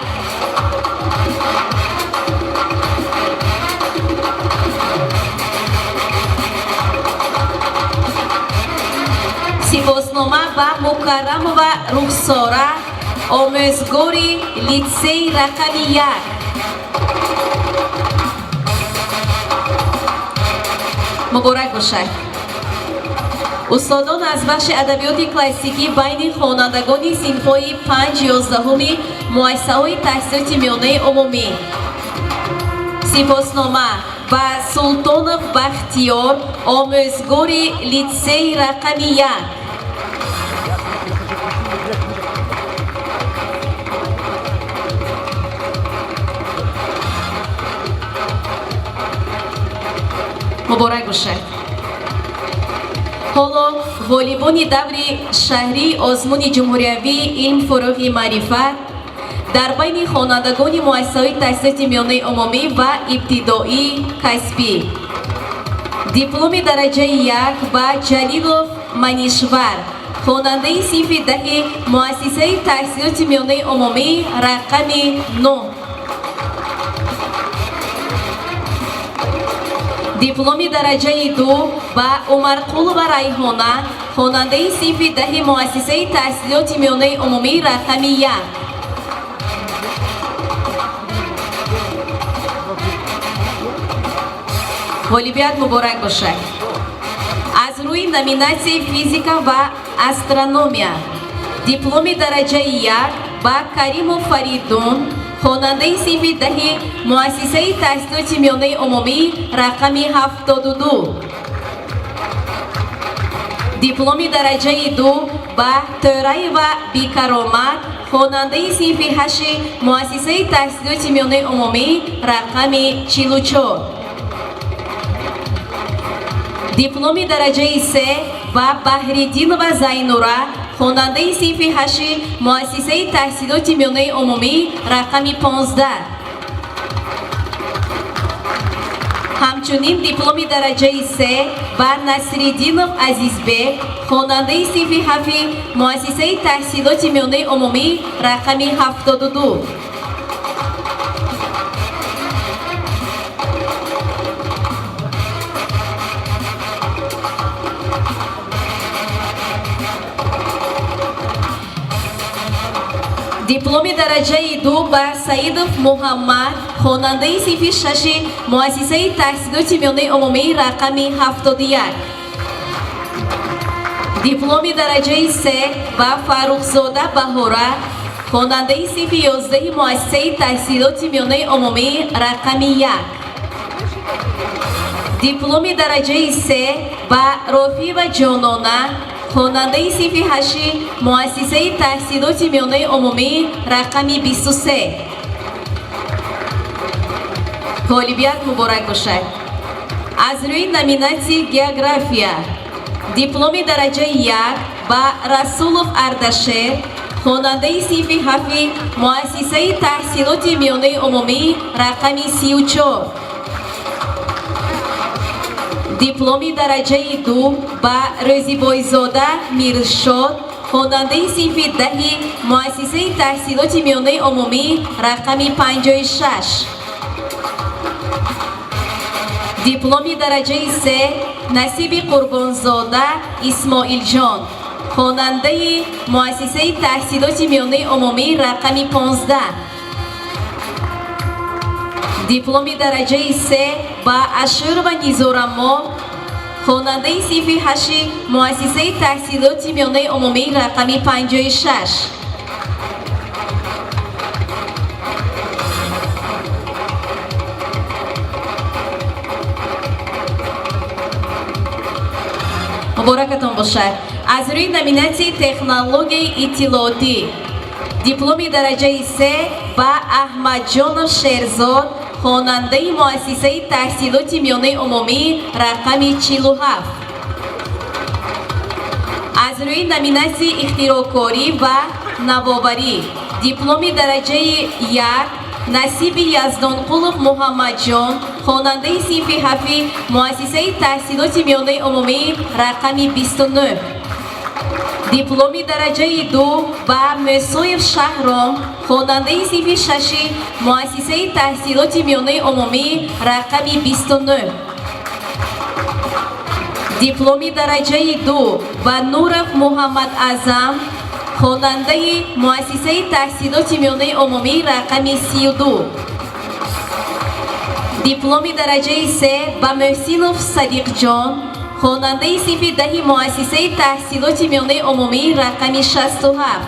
Сипоснома ба Мукаррамова Рухсора, омӯзгори литсеи рақами 1. Муборак бошад. Устодон аз бахши адабиёти классикӣ байни хонандагони синфҳои 5-11 муассисаҳои таҳсилоти миёнаи умумӣ. Сипоснома Ба Султонов Бахтиёр, омӯзгори литсейи рақами 1. Муборак бошад. Ҳоло ғолибони даври шаҳрии озмуни ҷумҳуриявии илм, фурӯғи маърифат дар байни хонандагони муассисаҳои таҳсилоти миёнаи умумӣ ва ибтидоии касбӣ. Дипломи дараҷаи 1 ба Ҷалилов Манишвар, хонандаи синфи 10 муассисаи таҳсилоти миёнаи умумӣ рақами 9. Дипломи дараҷаи 2 ба Умарқулова Райҳона, хонандаи синфи 10 муассисаи таҳсилоти миёнаи умумӣ рақами 1. Ғолибият муборак бошад. Аз рӯи номинатсияи физика ва астрономия дипломи дараҷаи 1 ба Каримов Фаридун, хонандаи синфи 10 муассисаи таҳсилоти миёнаи умумӣ рақами 72. Дипломи дараҷаи 2 ба Тӯраева Бикаромат, хонандаи синфи 8 муассисаи таҳсилоти миёнаи умумӣ рақами 44. Дипломи дараҷаи 3 ба Баҳриддинова Зайнура, хонандаи синфи 8 муассисаи таҳсилоти миёнаи умумӣ рақами 15. Ҳамчунин дипломи дараҷаи 3 ба Насриддинов Азизбек, хонандаи синфи 7 муассисаи таҳсилоти миёнаи умумӣ рақами 72. Дипломи дараҷаи 2 ба Саидов Муҳаммад, хонандаи синфи 6 муассисаи таҳсилоти миёнаи умумӣ рақами 71. Дипломи дараҷаи 3 ба Фаррухзода Баҳора, хонандаи синфи 11 муассисаи таҳсилоти миёнаи умумӣ рақами 1. Дипломи дараҷаи 3 ба Рофиева Ҷонона, хонандаи синфи 8 муассисаи таҳсилоти миёнаи умумӣ рақами 23. Ғолибият муборак бошад. Аз рӯи номинатсияи география дипломи дараҷаи 1 ба Расулов Ардашер, хонандаи синфи 7 муассисаи таҳсилоти миёнаи умумӣ рақами 34. Дипломи дараҷаи 2 ба Рӯзибойзода Миршод, хонандаи синфи 10 муассисаи таҳсилоти миёнаи умумӣ рақами 56. Дипломи дараҷаи 3 насиби Қурбонзода Исмоилҷон, хонандаи муассисаи таҳсилоти миёнаи умумӣ рақами 15. Дипломи дараҷаи 3 ба Ашурова Низорамо, хонандаи синфи 8 муассисаи таҳсилоти миёнаи умумӣ рақами 56. Муборакатон бошад. Аз рӯи номинатсияи технологияи иттилоотӣ дипломи дараҷаи 3 ба Аҳмадҷонов Шерзод, хонандаи муассисаи таҳсилоти миёнаи умумӣ рақами 47. Аз рӯи номинатсияи ихтироъкорӣ ва навоварӣ дипломи дараҷаи 1 насиби Яздонқулов Муҳаммадҷон, хонандаи синфи 7 муассисаи таҳсилоти миёнаи умумӣ рақами 29. Дипломи дараҷаи 2 ба Мӯсоев Шаҳром, хонандаи синфи 6 муассисаи таҳсилоти миёнаи умумӣ рақами 29. Дипломи дараҷаи 2 ба Нуров Муҳаммад Аъзам, хонандаи муассисаи таҳсилоти миёнаи умумӣ рақами 32. Дипломи дараҷаи 3 ба Муҳсинов Садиқҷон, хонандаи синфи 10 муассисаи таҳсилоти миёнаи умумӣ рақами 67.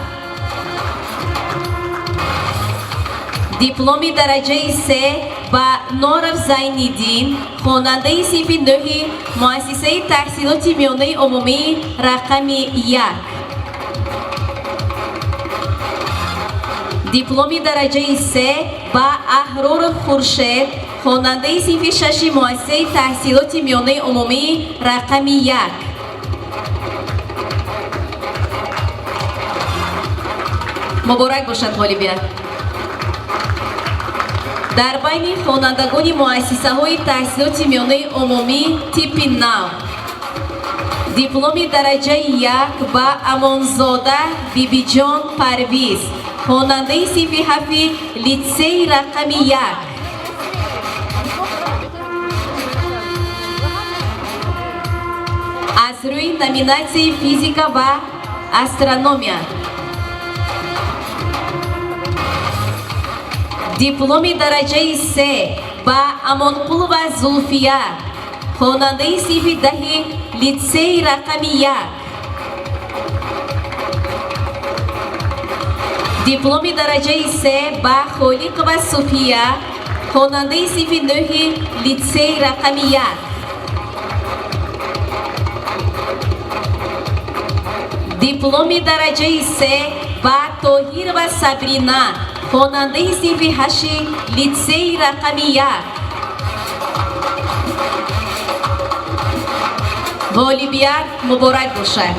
Дипломи дараҷаи 3 Ба Норов Зайниддин, хонандаи синфи нӯҳи муассисаи таҳсилоти миёнаи умумии рақами 1. Дипломи дараҷаи се ба Аҳроров Хуршед, хонандаи синфи шаши муассисаи таҳсилоти миёнаи умумии рақами 1. Муборак бошад ғолибият. Дар байни хонандагони муассисаҳои таҳсилоти миёнаи умумӣ типи нав дипломи дараҷаи 1 ба Амонзода Бибиҷон Парвиз, хонандаи синфи ҳафти литсейи рақами 1. Аз рӯи номинатсияи физика ва астрономия. Дипломи дараҷаи се ба Амонқулова Зулфия, хонандаи синфи даҳи литсейи рақами 1. Дипломи дараҷаи се ба Холиқова Суфия, хонандаи синфи нӯҳи литсейи рақами 1. Дипломи дараҷаи се ба Тоҳирова Сабрина, хонандаи синфи ҳашти литсейи рақами 1. Ғолибият муборак бошад.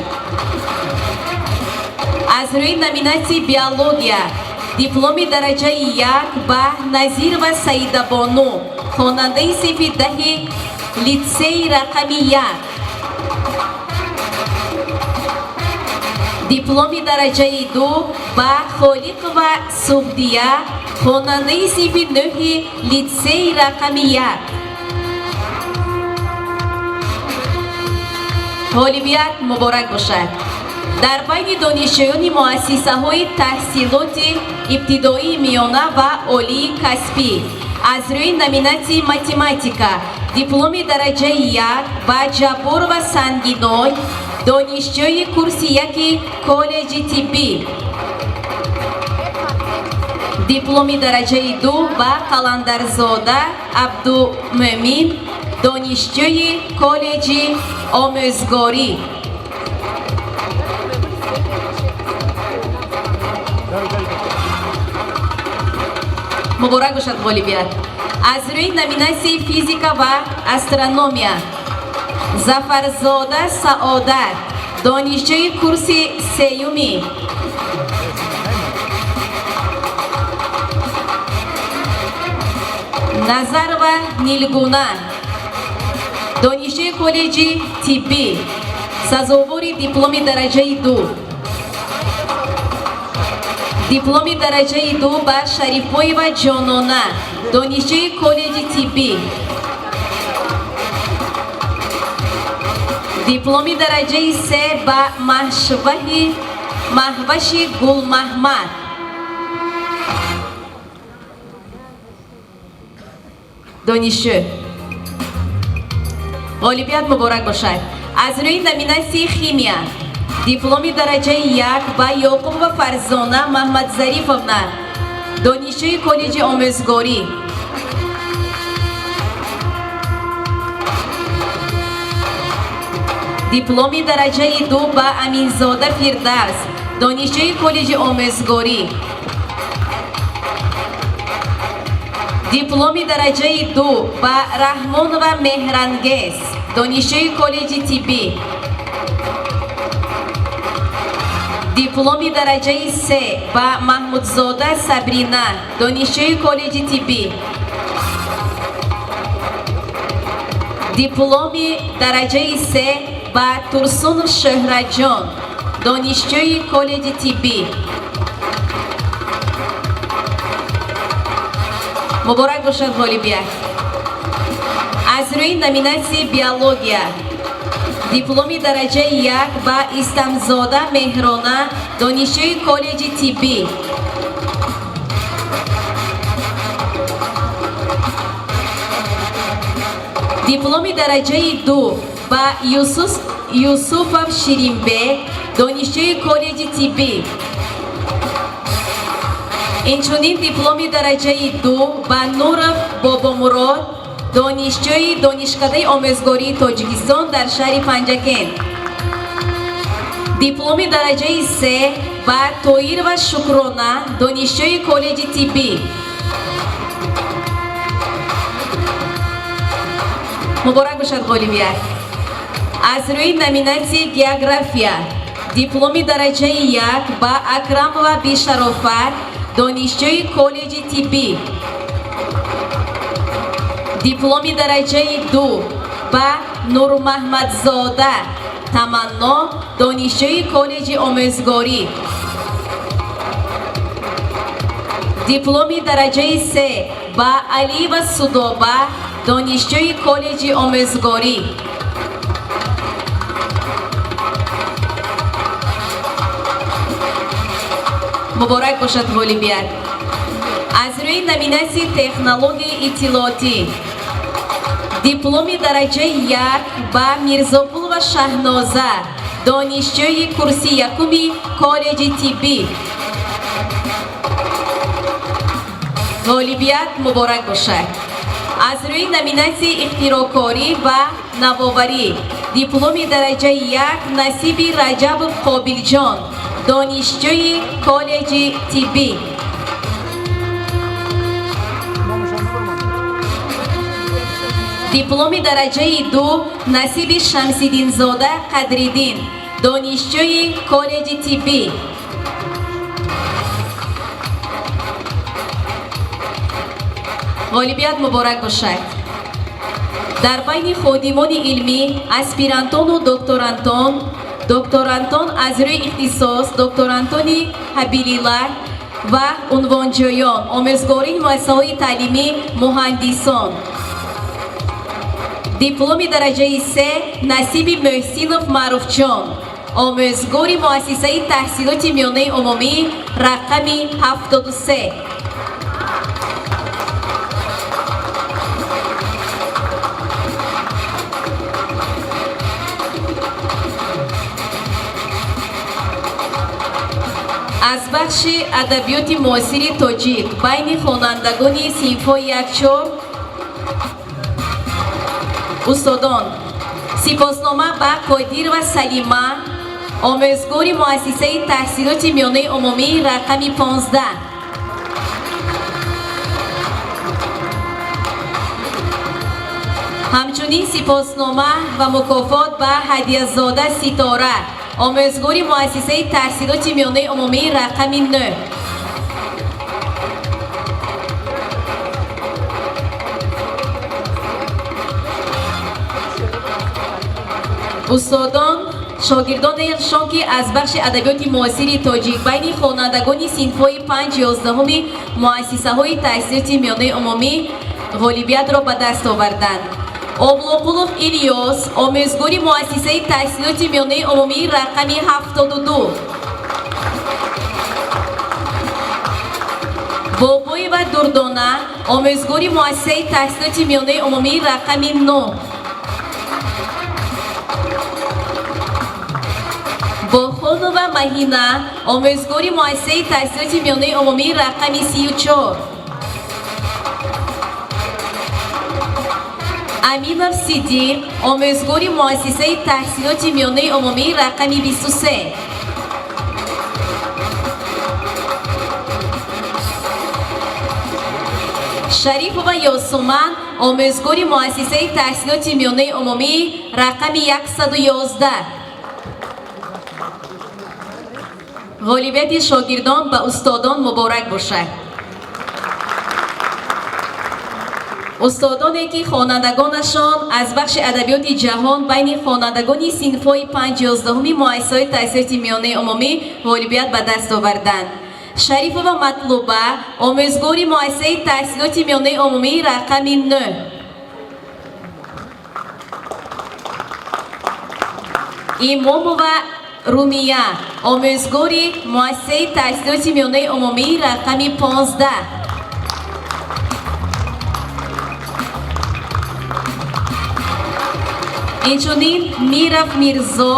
Аз рӯи номинатсияи биология дипломи дараҷаи 1 ба Назирова Саидабону, хонандаи синфи даҳи литсейи рақами 1. Дипломи дараҷаи 2 ба Холиқова Суғдия, хонандаи синфи нӯҳи литсейи рақами 1. Ғолибият муборак бошад. Дар байни донишҷӯёни муассисаҳои таҳсилоти ибтидоии миёна ва олии касбӣ аз рӯи номинатсияи математика дипломи дараҷаи 1 ба Ҷабборова Сангиной, донишҷӯи курси яки коллеҷи тиббӣ. Дипломи дараҷаи 2 ба Қаландарзода Абдумӯмин, донишҷӯи коллеҷи омӯзгорӣ. Муборак бошад ғолибият. Аз рӯи номинатсияи физика ва астрономия Зафарзода Саодат, донишҷӯи курси сеюми Назарова Нилгуна, донишҷӯи коллеҷи тиббӣ, сазовори дипломи дараҷаи 2. Дипломи дараҷаи 2 ба Шарифбоева Ҷонона, донишҷӯи коллеҷи тиббӣ. Дипломи дараҷаи се ба Маҳваши Гулмаҳмад. Донишҷӯ. Ғолибият муборак бошад. Аз рӯи номинатсияи химия дипломи дараҷаи 1 ба Ёқубова Фарзона Маҳмадзарифовна, донишҷӯи коллеҷи омӯзгорӣ. Дипломи дараҷаи 2 ба Аминзода Фирдавс, донишҷӯи коллеҷи омӯзгорӣ. Дипломи дараҷаи 2 ба Раҳмонова Меҳрангез, донишҷӯи коллеҷи тиббӣ. Дипломи дараҷаи 3 ба Маҳмудзода Сабрина, донишҷӯи коллеҷи тиббӣ. Дипломи дараҷаи 3 ба Турсунов Шӯҳратҷон, донишҷӯи коллеҷи тиббӣ. Муборак бошад ғолибият. Аз рӯи номинатсияи биология дипломи дараҷаи 1 ба Истамзода Меҳрона, донишҷӯи коллеҷи тиббӣ. Дипломи дараҷаи 2 ба Юсуфов Ширинбек, донишҷӯи коллеҷи тиббӣ. Инчунин дипломи дараҷаи 2 ба Нуров Бобомурод, донишҷӯи Донишкадаи омӯзгории Тоҷикистон дар шаҳри Панҷакент. Дипломи дараҷаи 3 ба Тоирова Шукрона, донишҷӯи коллеҷи тиббӣ. Муборак бошад ғолибият. Аз рӯи номинатсияи география дипломи дараҷаи 1 ба Акрамова Бишарофат, донишҷӯи коллеҷи тиббӣ. Дипломи дараҷаи 2 ба Нурмаҳмадзода Таманно, донишҷӯи коллеҷи омӯзгорӣ. Дипломи дараҷаи 3 ба Алиева Судоба, донишҷӯи коллеҷи омӯзгорӣ. Муборак бошад ғолибият. Аз рӯи номинатсияи технологияи иттилоотӣ дипломи дараҷаи 1 ба Мирзоқулова Шаҳноза, донишҷӯи курси якуми коллеҷи тиббӣ. Ғолибият муборак бошад. Аз рӯи номинатсияи ихтироъкорӣ ва навоварӣ дипломи дараҷаи 1 насиби Раҷабов Қобилҷон, донишҷӯи коллеҷи тиббӣ. Дипломи дараҷаи 2 насиби Шамсиддинзода Қадриддин, донишҷӯи коллеҷи тиббӣ. Ғолибият муборак бошад. Дар байни ходимони илмӣ, аспирантону докторантон, докторантон аз рӯи ихтисос, докторантони ҳабилила ва унвонҷӯён, омӯзгорини муассисаҳои таълимӣ, муҳандисон. Дипломи дараҷаи 3 насиби Муҳсинов Маъруфҷон, омӯзгори муассисаи таҳсилоти миёнаи умумӣ рақами 73. Аз бахши адабиёти муосири тоҷик байни хонандагони синфҳои 1-4 устодон сипоснома ба Қодирова Салима, омӯзгори муассисаи таҳсилоти миёнаи умумӣ рақами 15. Ҳамчунин сипоснома ва мукофот ба Ҳадиязода Ситора, омӯзгори муассисаи таҳсилоти миёнаи умумӣ рақами 9. Устодон, шогирдонашон ки аз бахши адабиёти муосири тоҷик байни хонандагони синфҳои 5-11 муассисаҳои таҳсилоти миёнаи умумӣ ғолибиятро ба даст оварданд. Облоқулов Илёс, омӯзгори муассисаи таҳсилоти миёнаи умумӣ рақами 72. Бобоева Дурдона, омӯзгори муассисаи таҳсилоти миёнаи умумӣ рақами 9. Бохонова Маҳина, омӯзгори муассисаи таҳсилоти миёнаи умумӣ рақами 34. Аминов Сидиқ, омӯзгори муассисаи таҳсилоти миёнаи умумӣ рақами 23. Шарипова Ёсуман, омӯзгори муассисаи таҳсилоти миёнаи умумӣ рақами 111. Ғолибияти шогирдон ба устодон муборак бошад. Устодоне ки хонандагонашон аз бахши адабиёти ҷаҳон байни хонандагони синфҳои 5-11 муассисаҳои таҳсилоти миёнаи умумӣ ғолибият ба даст оварданд. Шарипова Матлуба, омӯзгори муассисаи таҳсилоти миёнаи умумӣ рақами 9. Имомова Румия, омӯзгори муассисаи таҳсилоти миёнаи умумӣ рақами 15. Инчунин Миров Мирзо,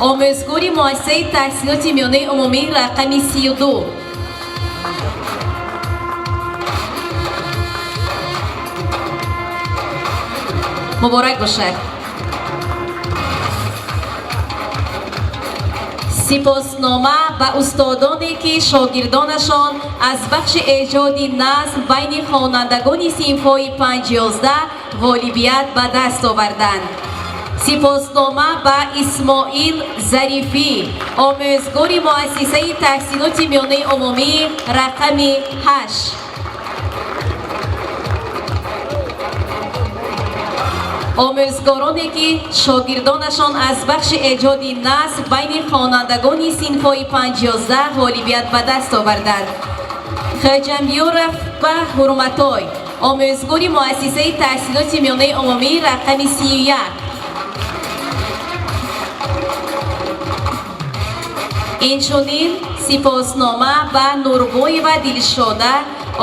омӯзгори муассисаи таҳсилоти миёнаи умумӣ рақами 32. Муборак бошад. Сипоснома ба устодоне, ки шогирдонашон аз бахши эҷоди назм байни хонандагони синфҳои 5-11 ғолибият ба даст оварданд. Сипоснома ба Исмоил Зарифӣ, омӯзгори муассисаи таҳсилоти миёнаи умумӣ рақами 8. Омӯзгороне, ки шогирдонашон аз бахши эҷоди назм байни хонандагони синфҳои 5-11 ғолибият ба даст оварданд. Хӯҷамёров ба Ҳурматой, омӯзгори муассисаи таҳсилоти миёнаи умумӣ рақами 31. Инчунин сипоснома ба Нурбоева Дилшода,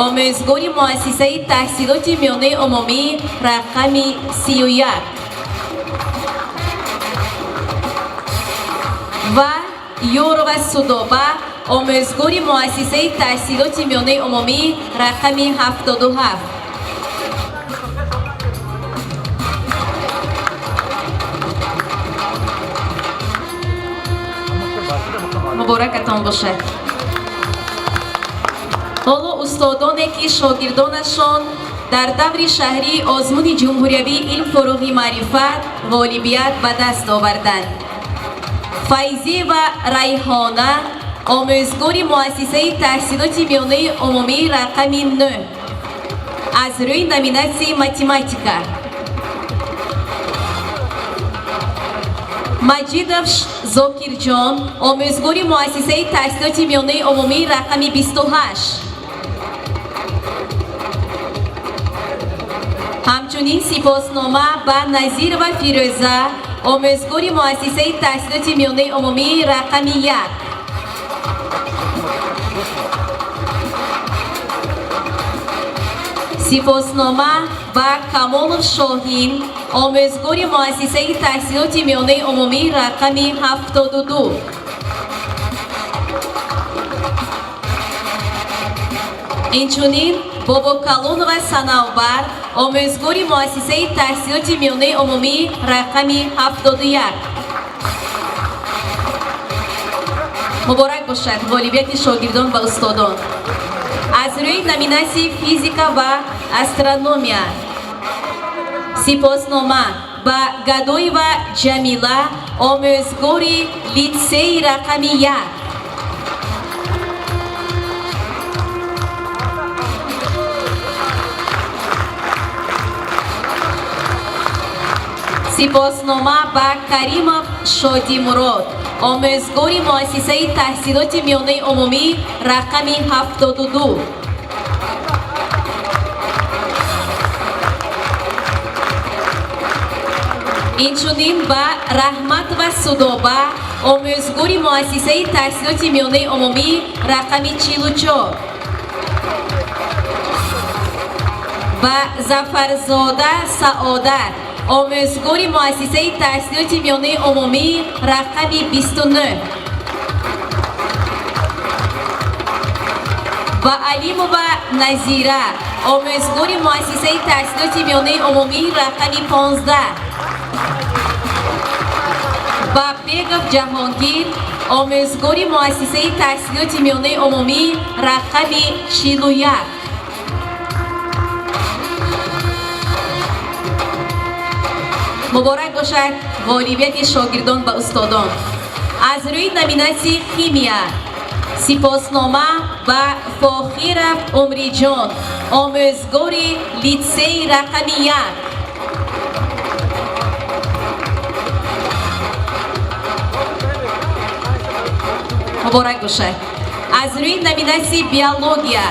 омӯзгори муассисаи таҳсилоти миёнаи умумӣ рақами 31 ва Ёрова Судоба, омӯзгори муассисаи таҳсилоти миёнаи умумӣ рақами 77. Муборакатон бошад. Ҳоло устодоне, ки шогирдонашон дар даври шаҳрии озмуни ҷумҳуриявии илм, фуруғи маърифат ғолибият ба даст оварданд. Файзиева Райҳона, омӯзгори муассисаи таҳсилоти миёнаи умумӣ рақами 9 аз рӯи номинатсияи математика. Маҷидов Зокирҷон, омӯзгори муассисаи таҳсилоти миёнаи умумӣ рақами 28. Ҳамчунин сипоснома ба Назирова Фирӯза, омӯзгори муассисаи таҳсилоти миёнаи умумӣ рақами 1. Сипоснома ба Камолов Шоҳин, омӯзгори муассисаи таҳсилоти миёнаи умумӣ рақами 72. Инчунин Бобокалонова Санавбар, омӯзгори муассисаи таҳсилоти миёнаи умумӣ рақами 71. Муборак бошад ғолибияти шогирдон ва устодон. Аз рӯи номинатсияи физика ва астрономия сипоснома ба Гадоева Ҷамила, омӯзгори литсеи рақами 1. Сипоснома ба Каримов Шодимурод, омӯзгори муассисаи таҳсилоти миёнаи умумӣ рақами 72. Инчунин ба Раҳматова Судоба, омӯзгори муассисаи таҳсилоти миёнаи умумӣ рақами 44. Ба Зафарзода Саодат, омӯзгори муассисаи таҳсилоти миёнаи умумӣ рақами 29. Ба Алимова Назира, омӯзгори муассисаи таҳсилоти миёнаи умумӣ рақами 15. Ба Бегов Ҷаҳонгир, омӯзгори муассисаи таҳсилоти миёнаи умумӣ рақами 41. Муборак бошад ғолибияти шогирдон ва устодон. Аз рӯи номинатсияи химия сипоснома ба Фохиров Умриҷон, омӯзгори литсеи рақами 1. Муборак бошад. Аз рӯи номинатсияи биология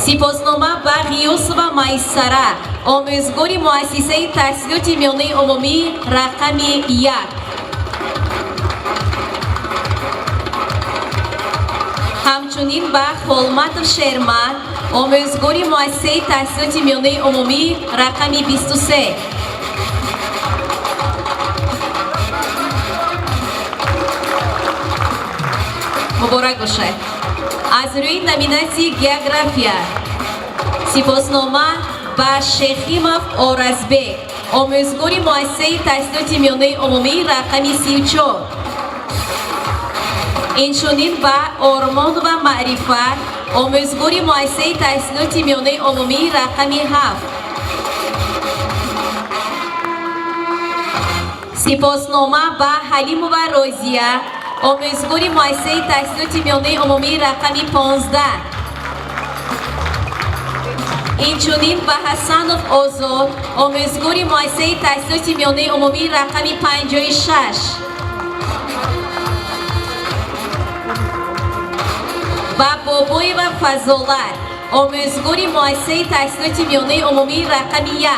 сипоснома ба Ғиёсова Майсара, омӯзгори муассисаи таҳсилоти миёнаи умумӣ рақами 1. Ҳамчунин ба Холматов Шермат, омӯзгори муассисаи таҳсилоти миёнаи умумӣ рақами 23. Муборак бошад. Аз рӯи номинатсияи география сипоснома ба Шехимов Оразбек, Омӯзгори муассисаи таҳсилоти миёнаи умумӣ рақами 34. Инчунин ба Ормонова Маърифат, омӯзгори муассисаи таҳсилоти миёнаи умумӣ рақами 7. Сипоснома ба Ҳалимова Розия, омӯзгори муассисаи таҳсилоти миёнаи умумӣ рақами 15. Инчунин ба Ҳасанов Озод, омӯзгори муассисаи таҳсилоти миёнаи умумӣ рақами 56. Ба Бобоева Фазолат, омӯзгори муассисаи таҳсилоти миёнаи умумӣ рақами 1.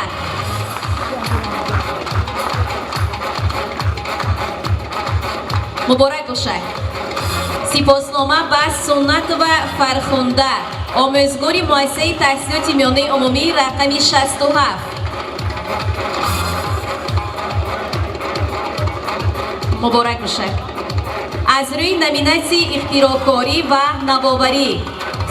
Муборак бошад. Сипоснома ба Суннатова Фархунда, омӯзгори муассисаи таҳсилоти миёнаи умумӣ рақами 67. Муборак бошад. Аз рӯи номинатсияи ихтироъкорӣ ва навоварӣ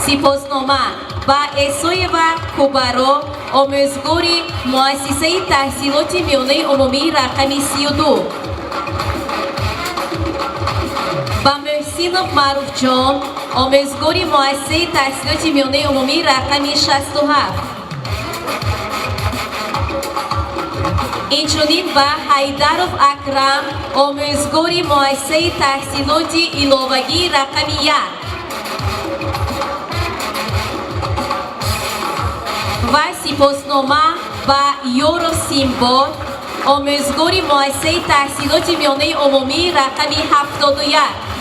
сипоснома ба Эсоева Кубаро, омӯзгори муассисаи таҳсилоти миёнаи умумӣ рақами 32. Ба Муҳсинов Маъруфҷон, омӯзгори муассисаи таҳсилоти миёнаи умумӣ рақами 67. Инчунин ба Ҳайдаров Акрам, омӯзгори муассисаи таҳсилоти иловагӣ рақами 1. Ва сипоснома ба Ёров Симбод, омӯзгори муассисаи таҳсилоти миёнаи умумӣ рақами 71.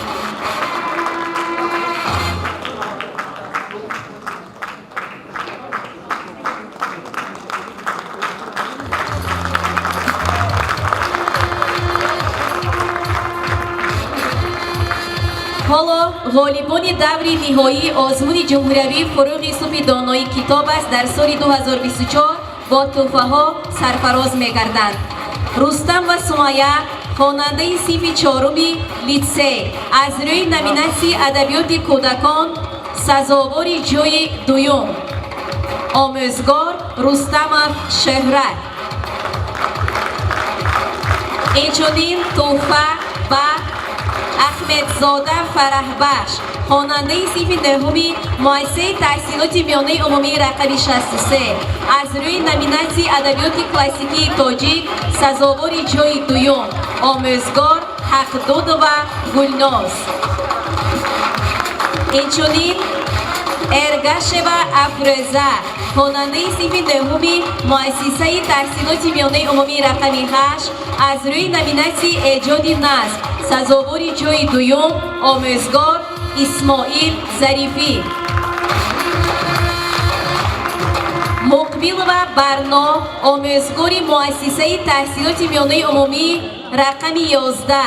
Ҳоло ғолибони даври ниҳоии озмуни ҷумҳуриявии фурӯғи субҳи донои китоб аст дар соли 2024 бо тӯҳфаҳо сарфароз мегарданд. Рустам ва Сумая, хонандаи синфи чоруми литсей, аз рӯи номинатсияи адабиёти кӯдакон сазовори ҷойи дуюм. Омӯзгор Рустамов Шӯҳрат. Инчунин тӯҳфа ба Аҳмедзода Фараҳбахш, хонандаи синфи нӯҳуми муассисаи таҳсилоти миёнаи умумии рақами 63, аз рӯи номинатсияи адабиёти классикии тоҷик сазовори ҷойи дуюм. Омӯзгор Ҳақдудова Гулноз. Инчунин Эргашева Афрӯза, хонандаи синфи нӯҳуми муассисаи таҳсилоти миёнаи умумии рақами 8, аз рӯи номинатсияи эҷоди назм сазовори ҷойи дуюм. Омӯзгор Исмоил Зарифӣ. Муқбилова Барно, омӯзгори муассисаи таҳсилоти миёнаи умумӣ рақами 11,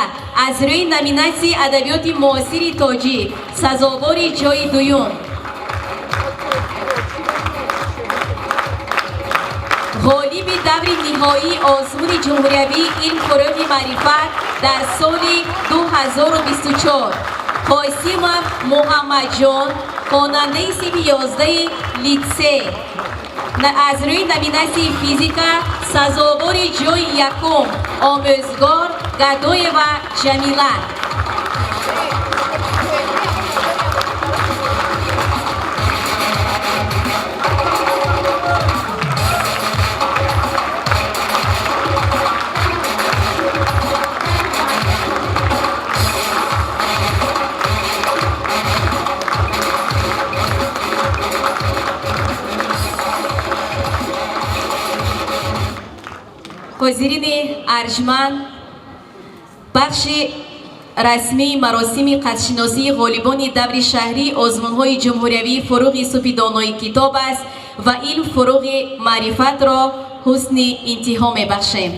аз рӯи номинатсияи адабиёти муосири тоҷик сазовори ҷойи дуюм. Ғолиби даври ниҳоии озмуни ҷумҳуриявии илм фурӯғи маърифат дар соли 2024 Қосимов Муҳаммадҷон, хонандаи синфи 11 литсей, аз рӯи номинатсияи физика сазовори ҷойи якум. Омӯзгор Гадоева Ҷамила. Ҳозирини арҷманд, бахши расмии маросими қадршиносии ғолибони даври шаҳрии озмунҳои ҷумҳуриявии фурӯғи субҳи донои китоб аст ва илм фурӯғи маърифатро ҳусни интиҳо мебахшем.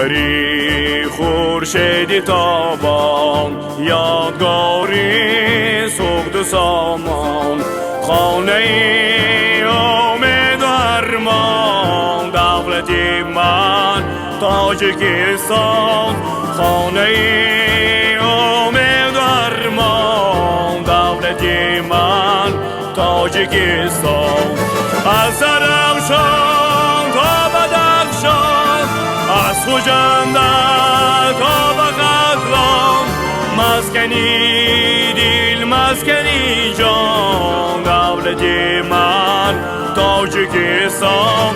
Гафари хуршеди тобон, ёдгори суғду сомон, хонаи умеду армон, давлати ман Тоҷикистон, хонаи умеду армон, давлати ман Тоҷикистон. Аз Зарафшон то Бадахшон, аз Хуҷанд то ба Хатлон, маскани дил, маскани ҷон, давлати ман Тоҷикистон.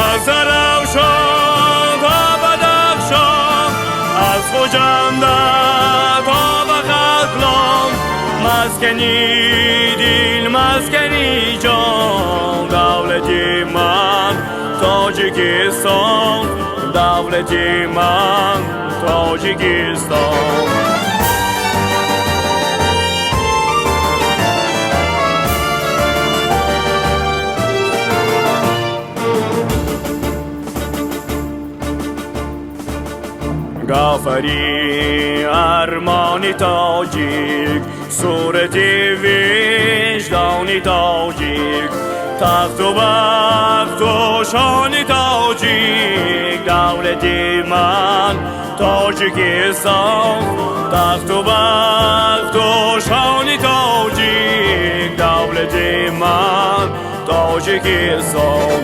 Аз Зарафшон то Бадахшон, аз Хуҷанд то ба Хатлон, маскани дил, маскани ҷон, давлати ман Тоҷикистон, давлати ман Тоҷикистон. Гафари армони тоҷик, сурати виҷдони тоҷик, тахту бахту шони тоҷик, давлати ман Тоҷикистон, тахту бахту шони тоҷик, давлати ман Тоҷикистон.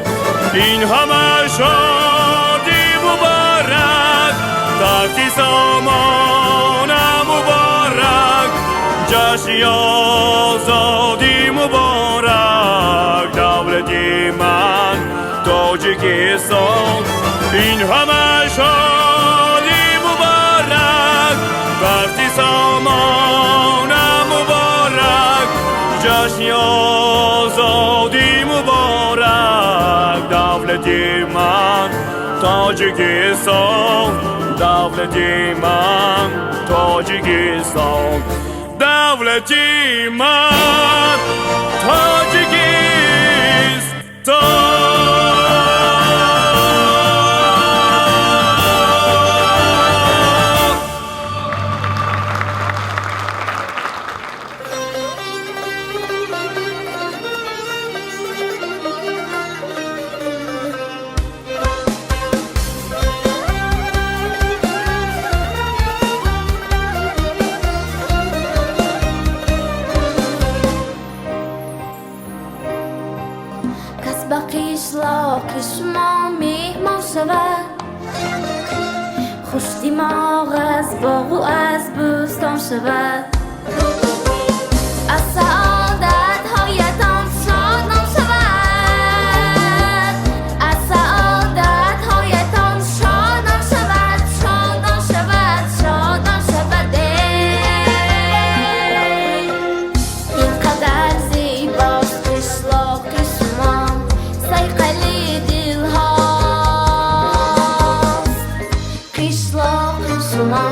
Ин ҳама шоди муборак, тахти сомона муборак, ҷашни озодӣ муборак, давлати ман Тоҷикистон. Ин ҳама шоди муборак, тахти сомона муборак, ҷашни озодӣ муборак, давлати ман Тоҷикистон, давлати ман Тоҷикистон, давлати ман Тоҷикистон. Кас ба қишлоқи шумо меҳмон шавад, хушдимоғ аз боғу аз бӯстон шавад, аз саодатҳоятон шодон шавад, аз саодатҳоятон шодон шавад, шодон шавад, шодон шавад. Ин қадар зебост қишлоқи шумо, сайқали дилҳост қишлоқи шумо.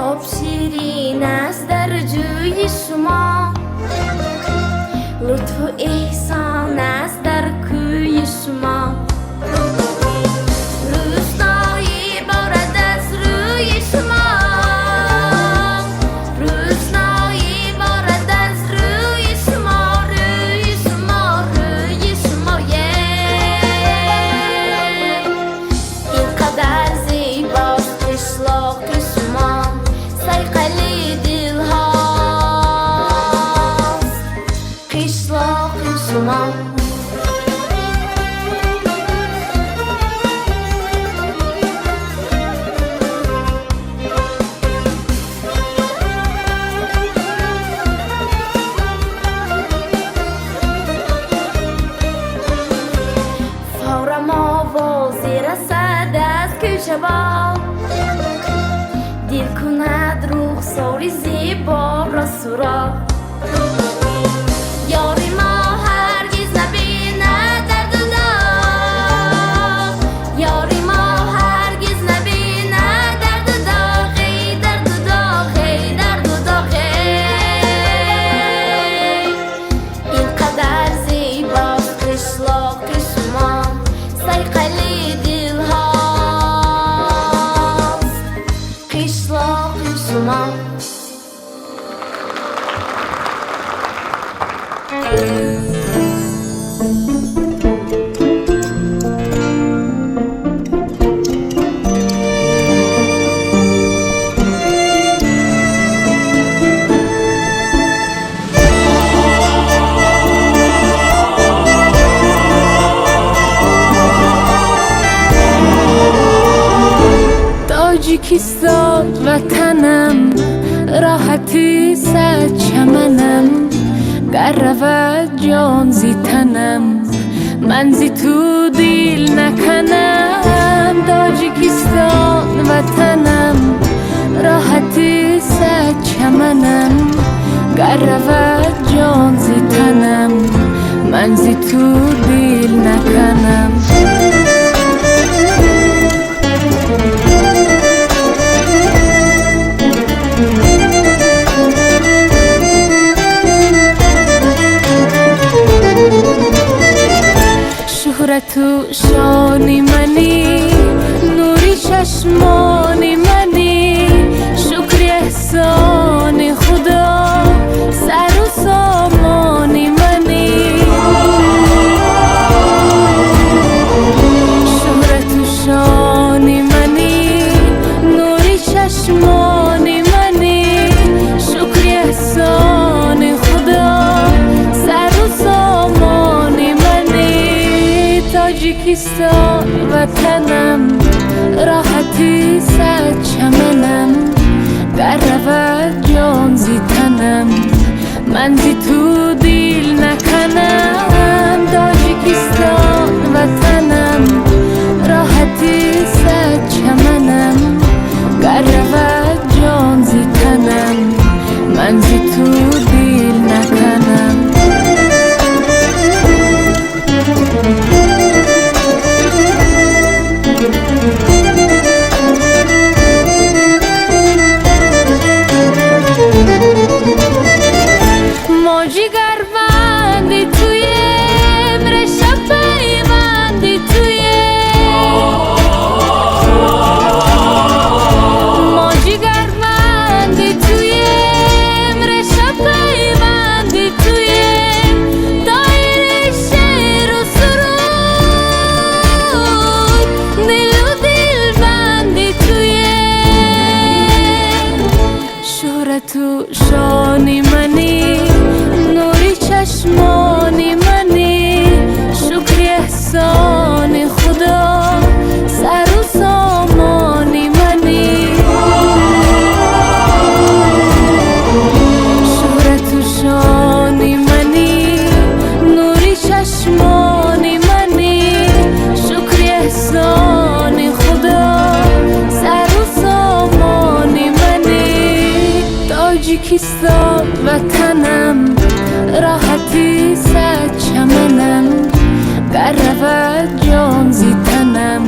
Об ширин аст дар ҷӯи шумо, лутфу эҳсон аст дар кӯи шумо, рӯшноӣ борад аз рӯи шумо, рӯшноӣ борад аз рӯи шумо, рӯи шумо, рӯи шумо. Ин қадар зебост қишлоқи шумо, сайқали дилҳост қишлоқи шумо. Фаврам овозе расад аз кӯчабоғ, дил кунад рухсори зеборо суроғ. Ёри мо ҳаргиз набинад дарду доғ, ёри Қишлоқи шумо сайқали дилҳост, қишлоқи шумо. Тоҷикистон ватанам, роҳати сад чаманам, гар равад ҷон зи танам, ман зи ту дил наканам. Тоҷикистон ватанам, роҳати сад чаманам, гар равад ҷон зи танам, ман зи ту дил наканам. Шуҳрату шони манӣ, нури чашмони манӣ, шукри эҳсони Худо, сару сомони манӣ. Шуҳрату шони манӣ, нури чашмони манӣ, шукри эҳсони Худо, сару сомони манӣ. Тоҷикистон ватанам, роҳати сад чаманам, гар равад ҷон зи танам, ман зи ту дил наканам. Тоҷикистон ватанам, роҳати сад чаманам, гар равад ҷон зи танам, ман зи ту дил наканам. Мо ҷигарбанди туем, реша пайванди туем. Мо ҷигарбанди туем, реша пайванди туем. Доираи шеру суруд, дилу дилбанди туем. Шуҳрату шони манӣ, нури чашмони манӣ, шукри эҳсони Худо, сару сомони манӣ. Шуҳрату шони манӣ, нури чашмони манӣ, шукри эҳсони Худо, сару сомони манӣ. Тоҷикистон ватанам, роҳати сад чаманам, гар равад ҷон зи танам,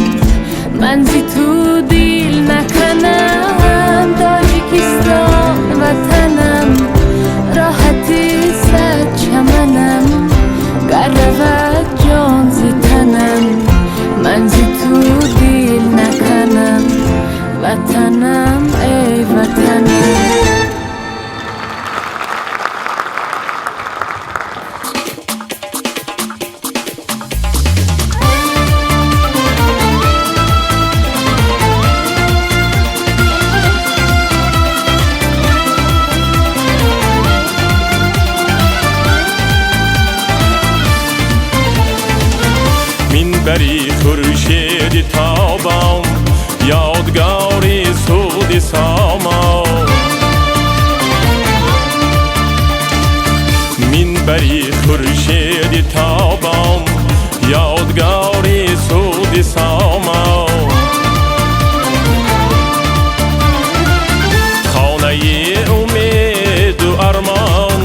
ман зи ту дил наканам. Тоҷикистон ватанам, роҳати сад чаманам, гар равад ҷон зи танам, ман зи ту дил наканам. Ватанам, эй ватанам. Минбари хуршеди тобон, ёдгори суди сомон. Минбари хуршеди тобон, ёдгори суди сомон. Хонаи умеду армон,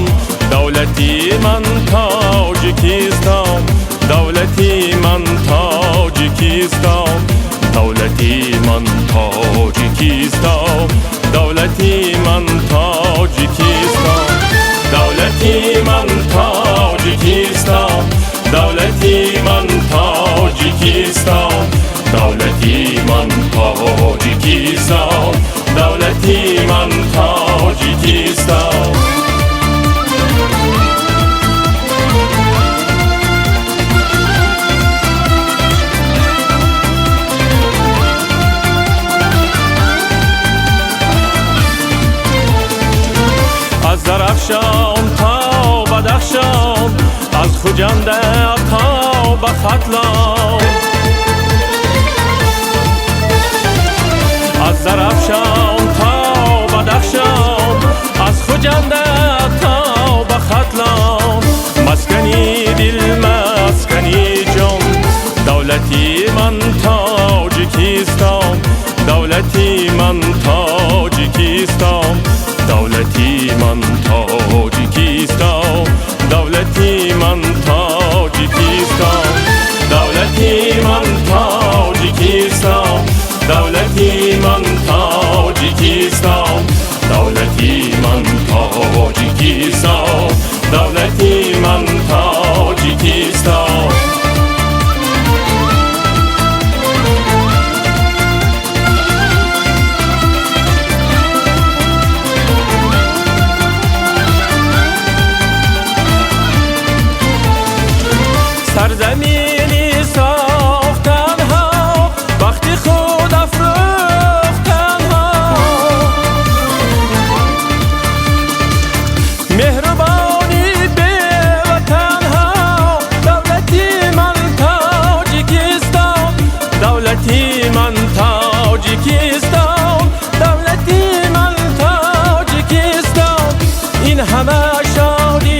давлати ман Тоҷикистон, давлати ман Тоҷикистон, давлати ман Тоҷикистон, давлати ман Тоҷикистон, давлати ман Тоҷикистон, давлати Давлати ман Тоҷикистон, давлати ман Тоҷикистон, давлати ман Тоҷикистон. Аз Зарафшон то Бадахшон, аз Хуҷанд то ба Хатлон, аз Зарафшон то Бадахшон, аз Хуҷанд то ба Хатлон. Маскани дил, маскани ҷон, давлати ман Тоҷикистон, давлати ман Тоҷикистон, давлати ман Тоҷикистон, давлати ман Тоҷикистон, давлати ман Тоҷикистон, давлати ман Тоҷикистон, давлати ман Тоҷикистон, давлати ман Тоҷикистон. Сарзамини сохтанҳо, бахти худ афрӯхтанҳо, меҳрубони беватанҳо, давлати ман Тоҷикистон, давлати ман Тоҷикистон, давлати ман Тоҷикистон. Ин ҳама шодӣ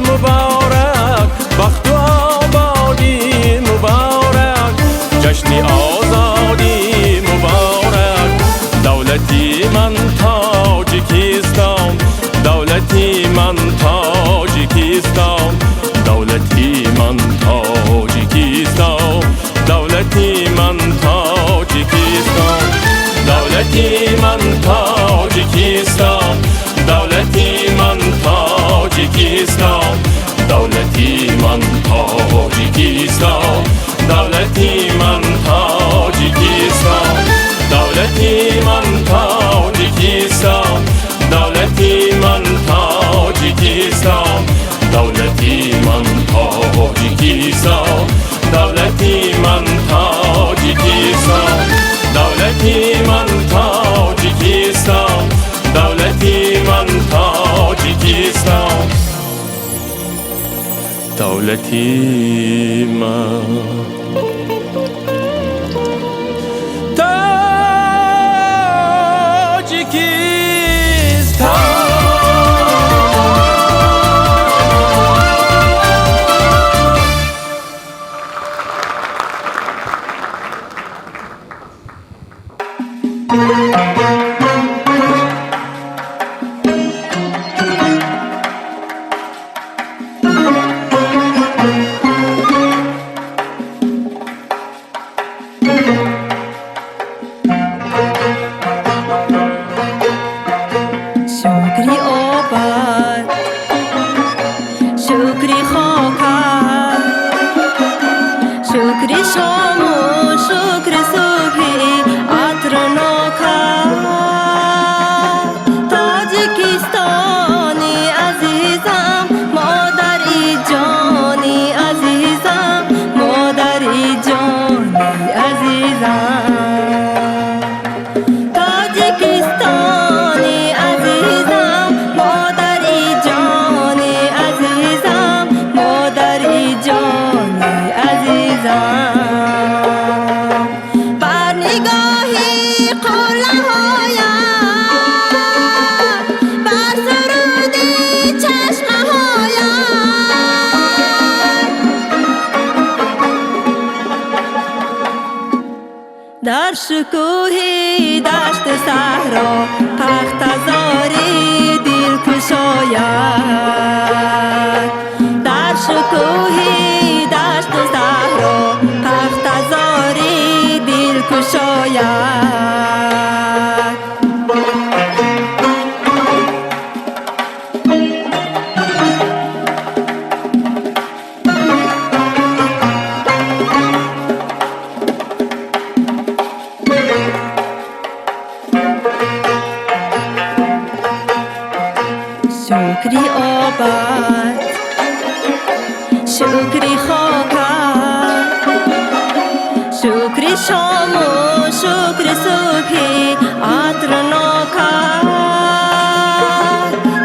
муборак, бахту ободӣ муборак, ҷашни озодӣ муборак. Давлати ман Тоҷикистон, давлати ман Тоҷикистон, давлати ман Тоҷикистон, давлати ман Тоҷикистон, давлати ман Тоҷикистон, давлати ман Тоҷикистон, давлати ман Тоҷикистон, давлати ман Тоҷикистон, давлати ман Тоҷикистон, давлати ман Тоҷикистон, давлати ман Тоҷикистон, давлати ман Тоҷикистон, давлати ман Тоҷикистон, давлати ман Тоҷикистон, давлати ман Тоҷикистон. Шукри обад, шукри хока, шукри шому, шукри субҳи атронока. Тоҷикистони азизам, модари ҷони азизам, модари ҷони азизам. Тоҷикистони азизам, модари ҷони азизам, модари ҷони азизам. Бар нигоҳи қуллаҳоят, бар суруди чашмаҳоят, дар шукӯҳи дашту саҳро пахтазори дилкушояд, дар шукӯҳи дашту саҳро пахтазори дилкушояд. шукри хока, шукри шому шукри субҳи атрнока.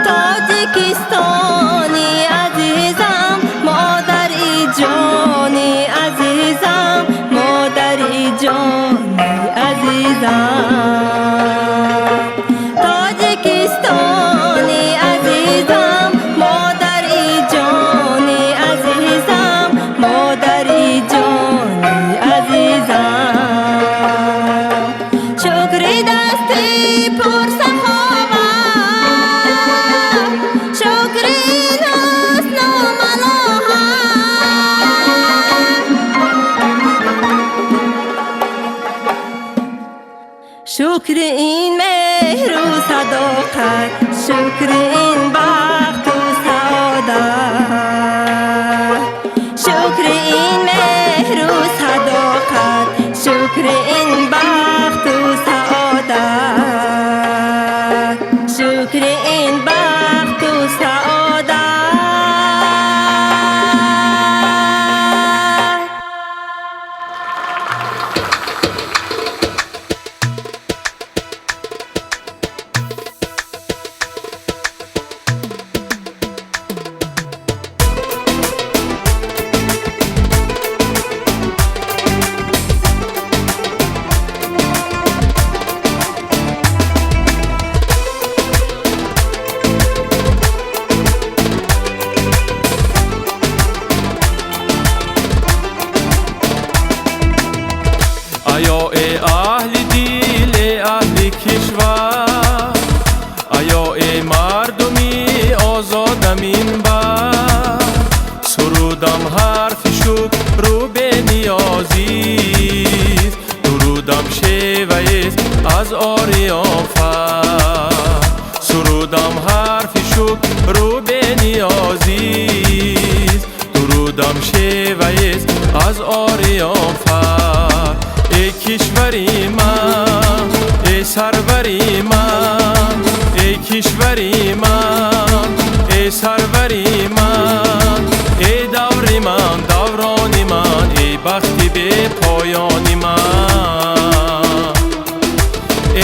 Тоҷикистони азизам, модари ҷони азизам, модари ҷони азизам. Тоҷикистони азизам, модари ҷони азизам, модари ҷони азизам. Шукри дасти пурсаховат, шукри ҳусну малоҳат. Шукри ин меҳру садоқат, шукри ин бахту саодат. Шукри ин меҳру садоқат, шукри ин бахту саодат. Шукри ин бахту саодат. Аё э аҳли дил, э аҳли кишвар, аё э мардуми озода минбар, сурудам ҳарфи шукру бениёзист, дурудам шеваест аз ориёнфар. Сурудам ҳарфи шукру бениёзист, дурудам шеваест аз ориёнфар. Эй кишвари ман, эй сарвари ман, эй кишвари ман, эй сарвари ман, эй даври ман, даврони ман, эй бахти бепоёни ман.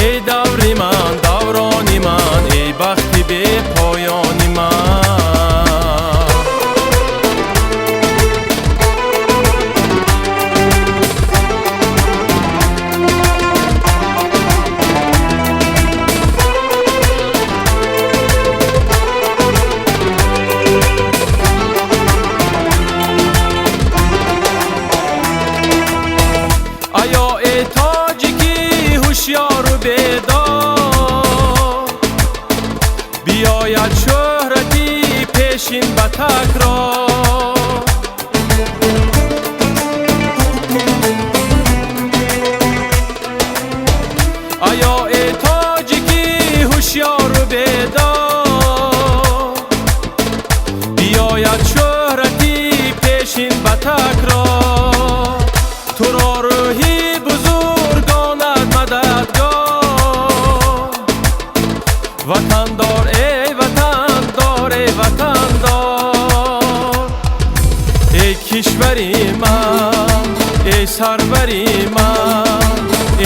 Эй даври ман, даврони ман, эй бахти бепоёни ман. Аё э тоҷики ҳушёру бедор, биёяд шӯҳрати пешин ба такрор. Аё э тоҷики ҳушёру бедор, биёяд шӯҳрати пешин ба такрор. Туро рӯҳи бузургонат мададгор. Ватандор, эй ватандор, эй ватандор. Эй кишвари ман, эй сарвари ман,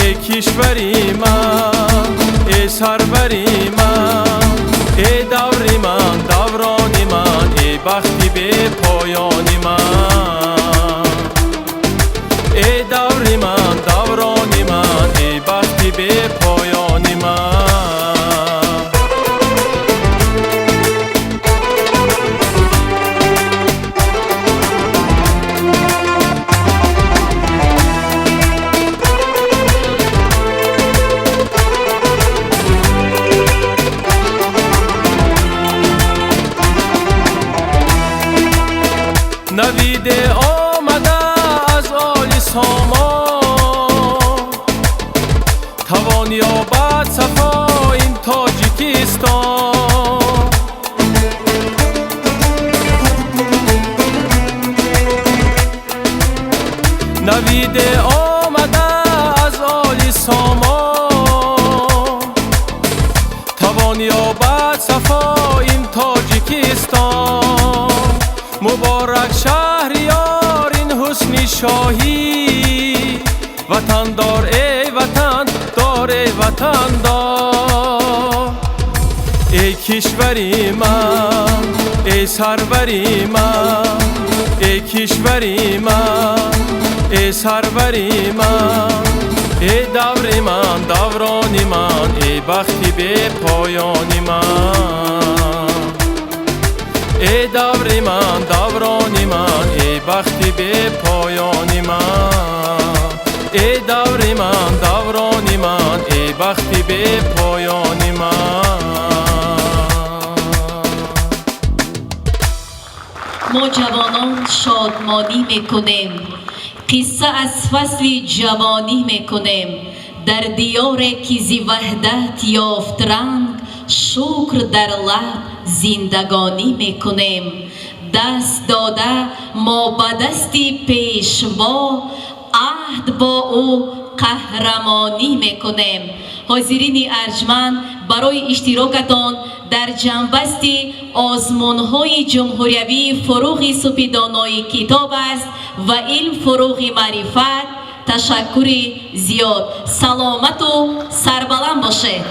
эй кишвари ман, эй сарвари ман, эй даври ман, даврони ман, эй бахти бепоёни ман. Эй даври ман, даврони ман, эй бахти бепоёни ман. Навиде омада аз оли сомон, тавон ёбад сафо ин Тоҷикистон. Навиде омада аз оли сомон, тавон ёбад сафо ин Тоҷикистон. Муборак. Муборак шаҳриёр, ин ҳусни шоҳӣ. Ватандор, эй ватан дор, эй ватандор. Эй кишвари ман, эй сарвари ман, эй кишвари ман, эй сарвари ман, эй даври ман, даврони ман, эй бахти бепоёни ман. Эй даври ман, даврони ман, эй бахти бепоёни ман. Эй даври ман, даврони ман, эй бахти бепоёни ман. Мо ҷавонон шодмонӣ мекунем, қисса аз фасли ҷавонӣ мекунем. Дар диёре ки зи ваҳдат ёфт ранг, шукр дар лаб зиндагонӣ мекунем. Даст дода мо ба дасти пешво, аҳд бо ӯ қаҳрамонӣ мекунем. Ҳозирини арҷманд, барои иштирокатон дар ҷамъбасти озмунҳои ҷумҳуриявии «Фуруғи субҳи китоб аст ва илм фуруғи маърифат» ташаккури зиёд. Саломату сарбаланд бошед.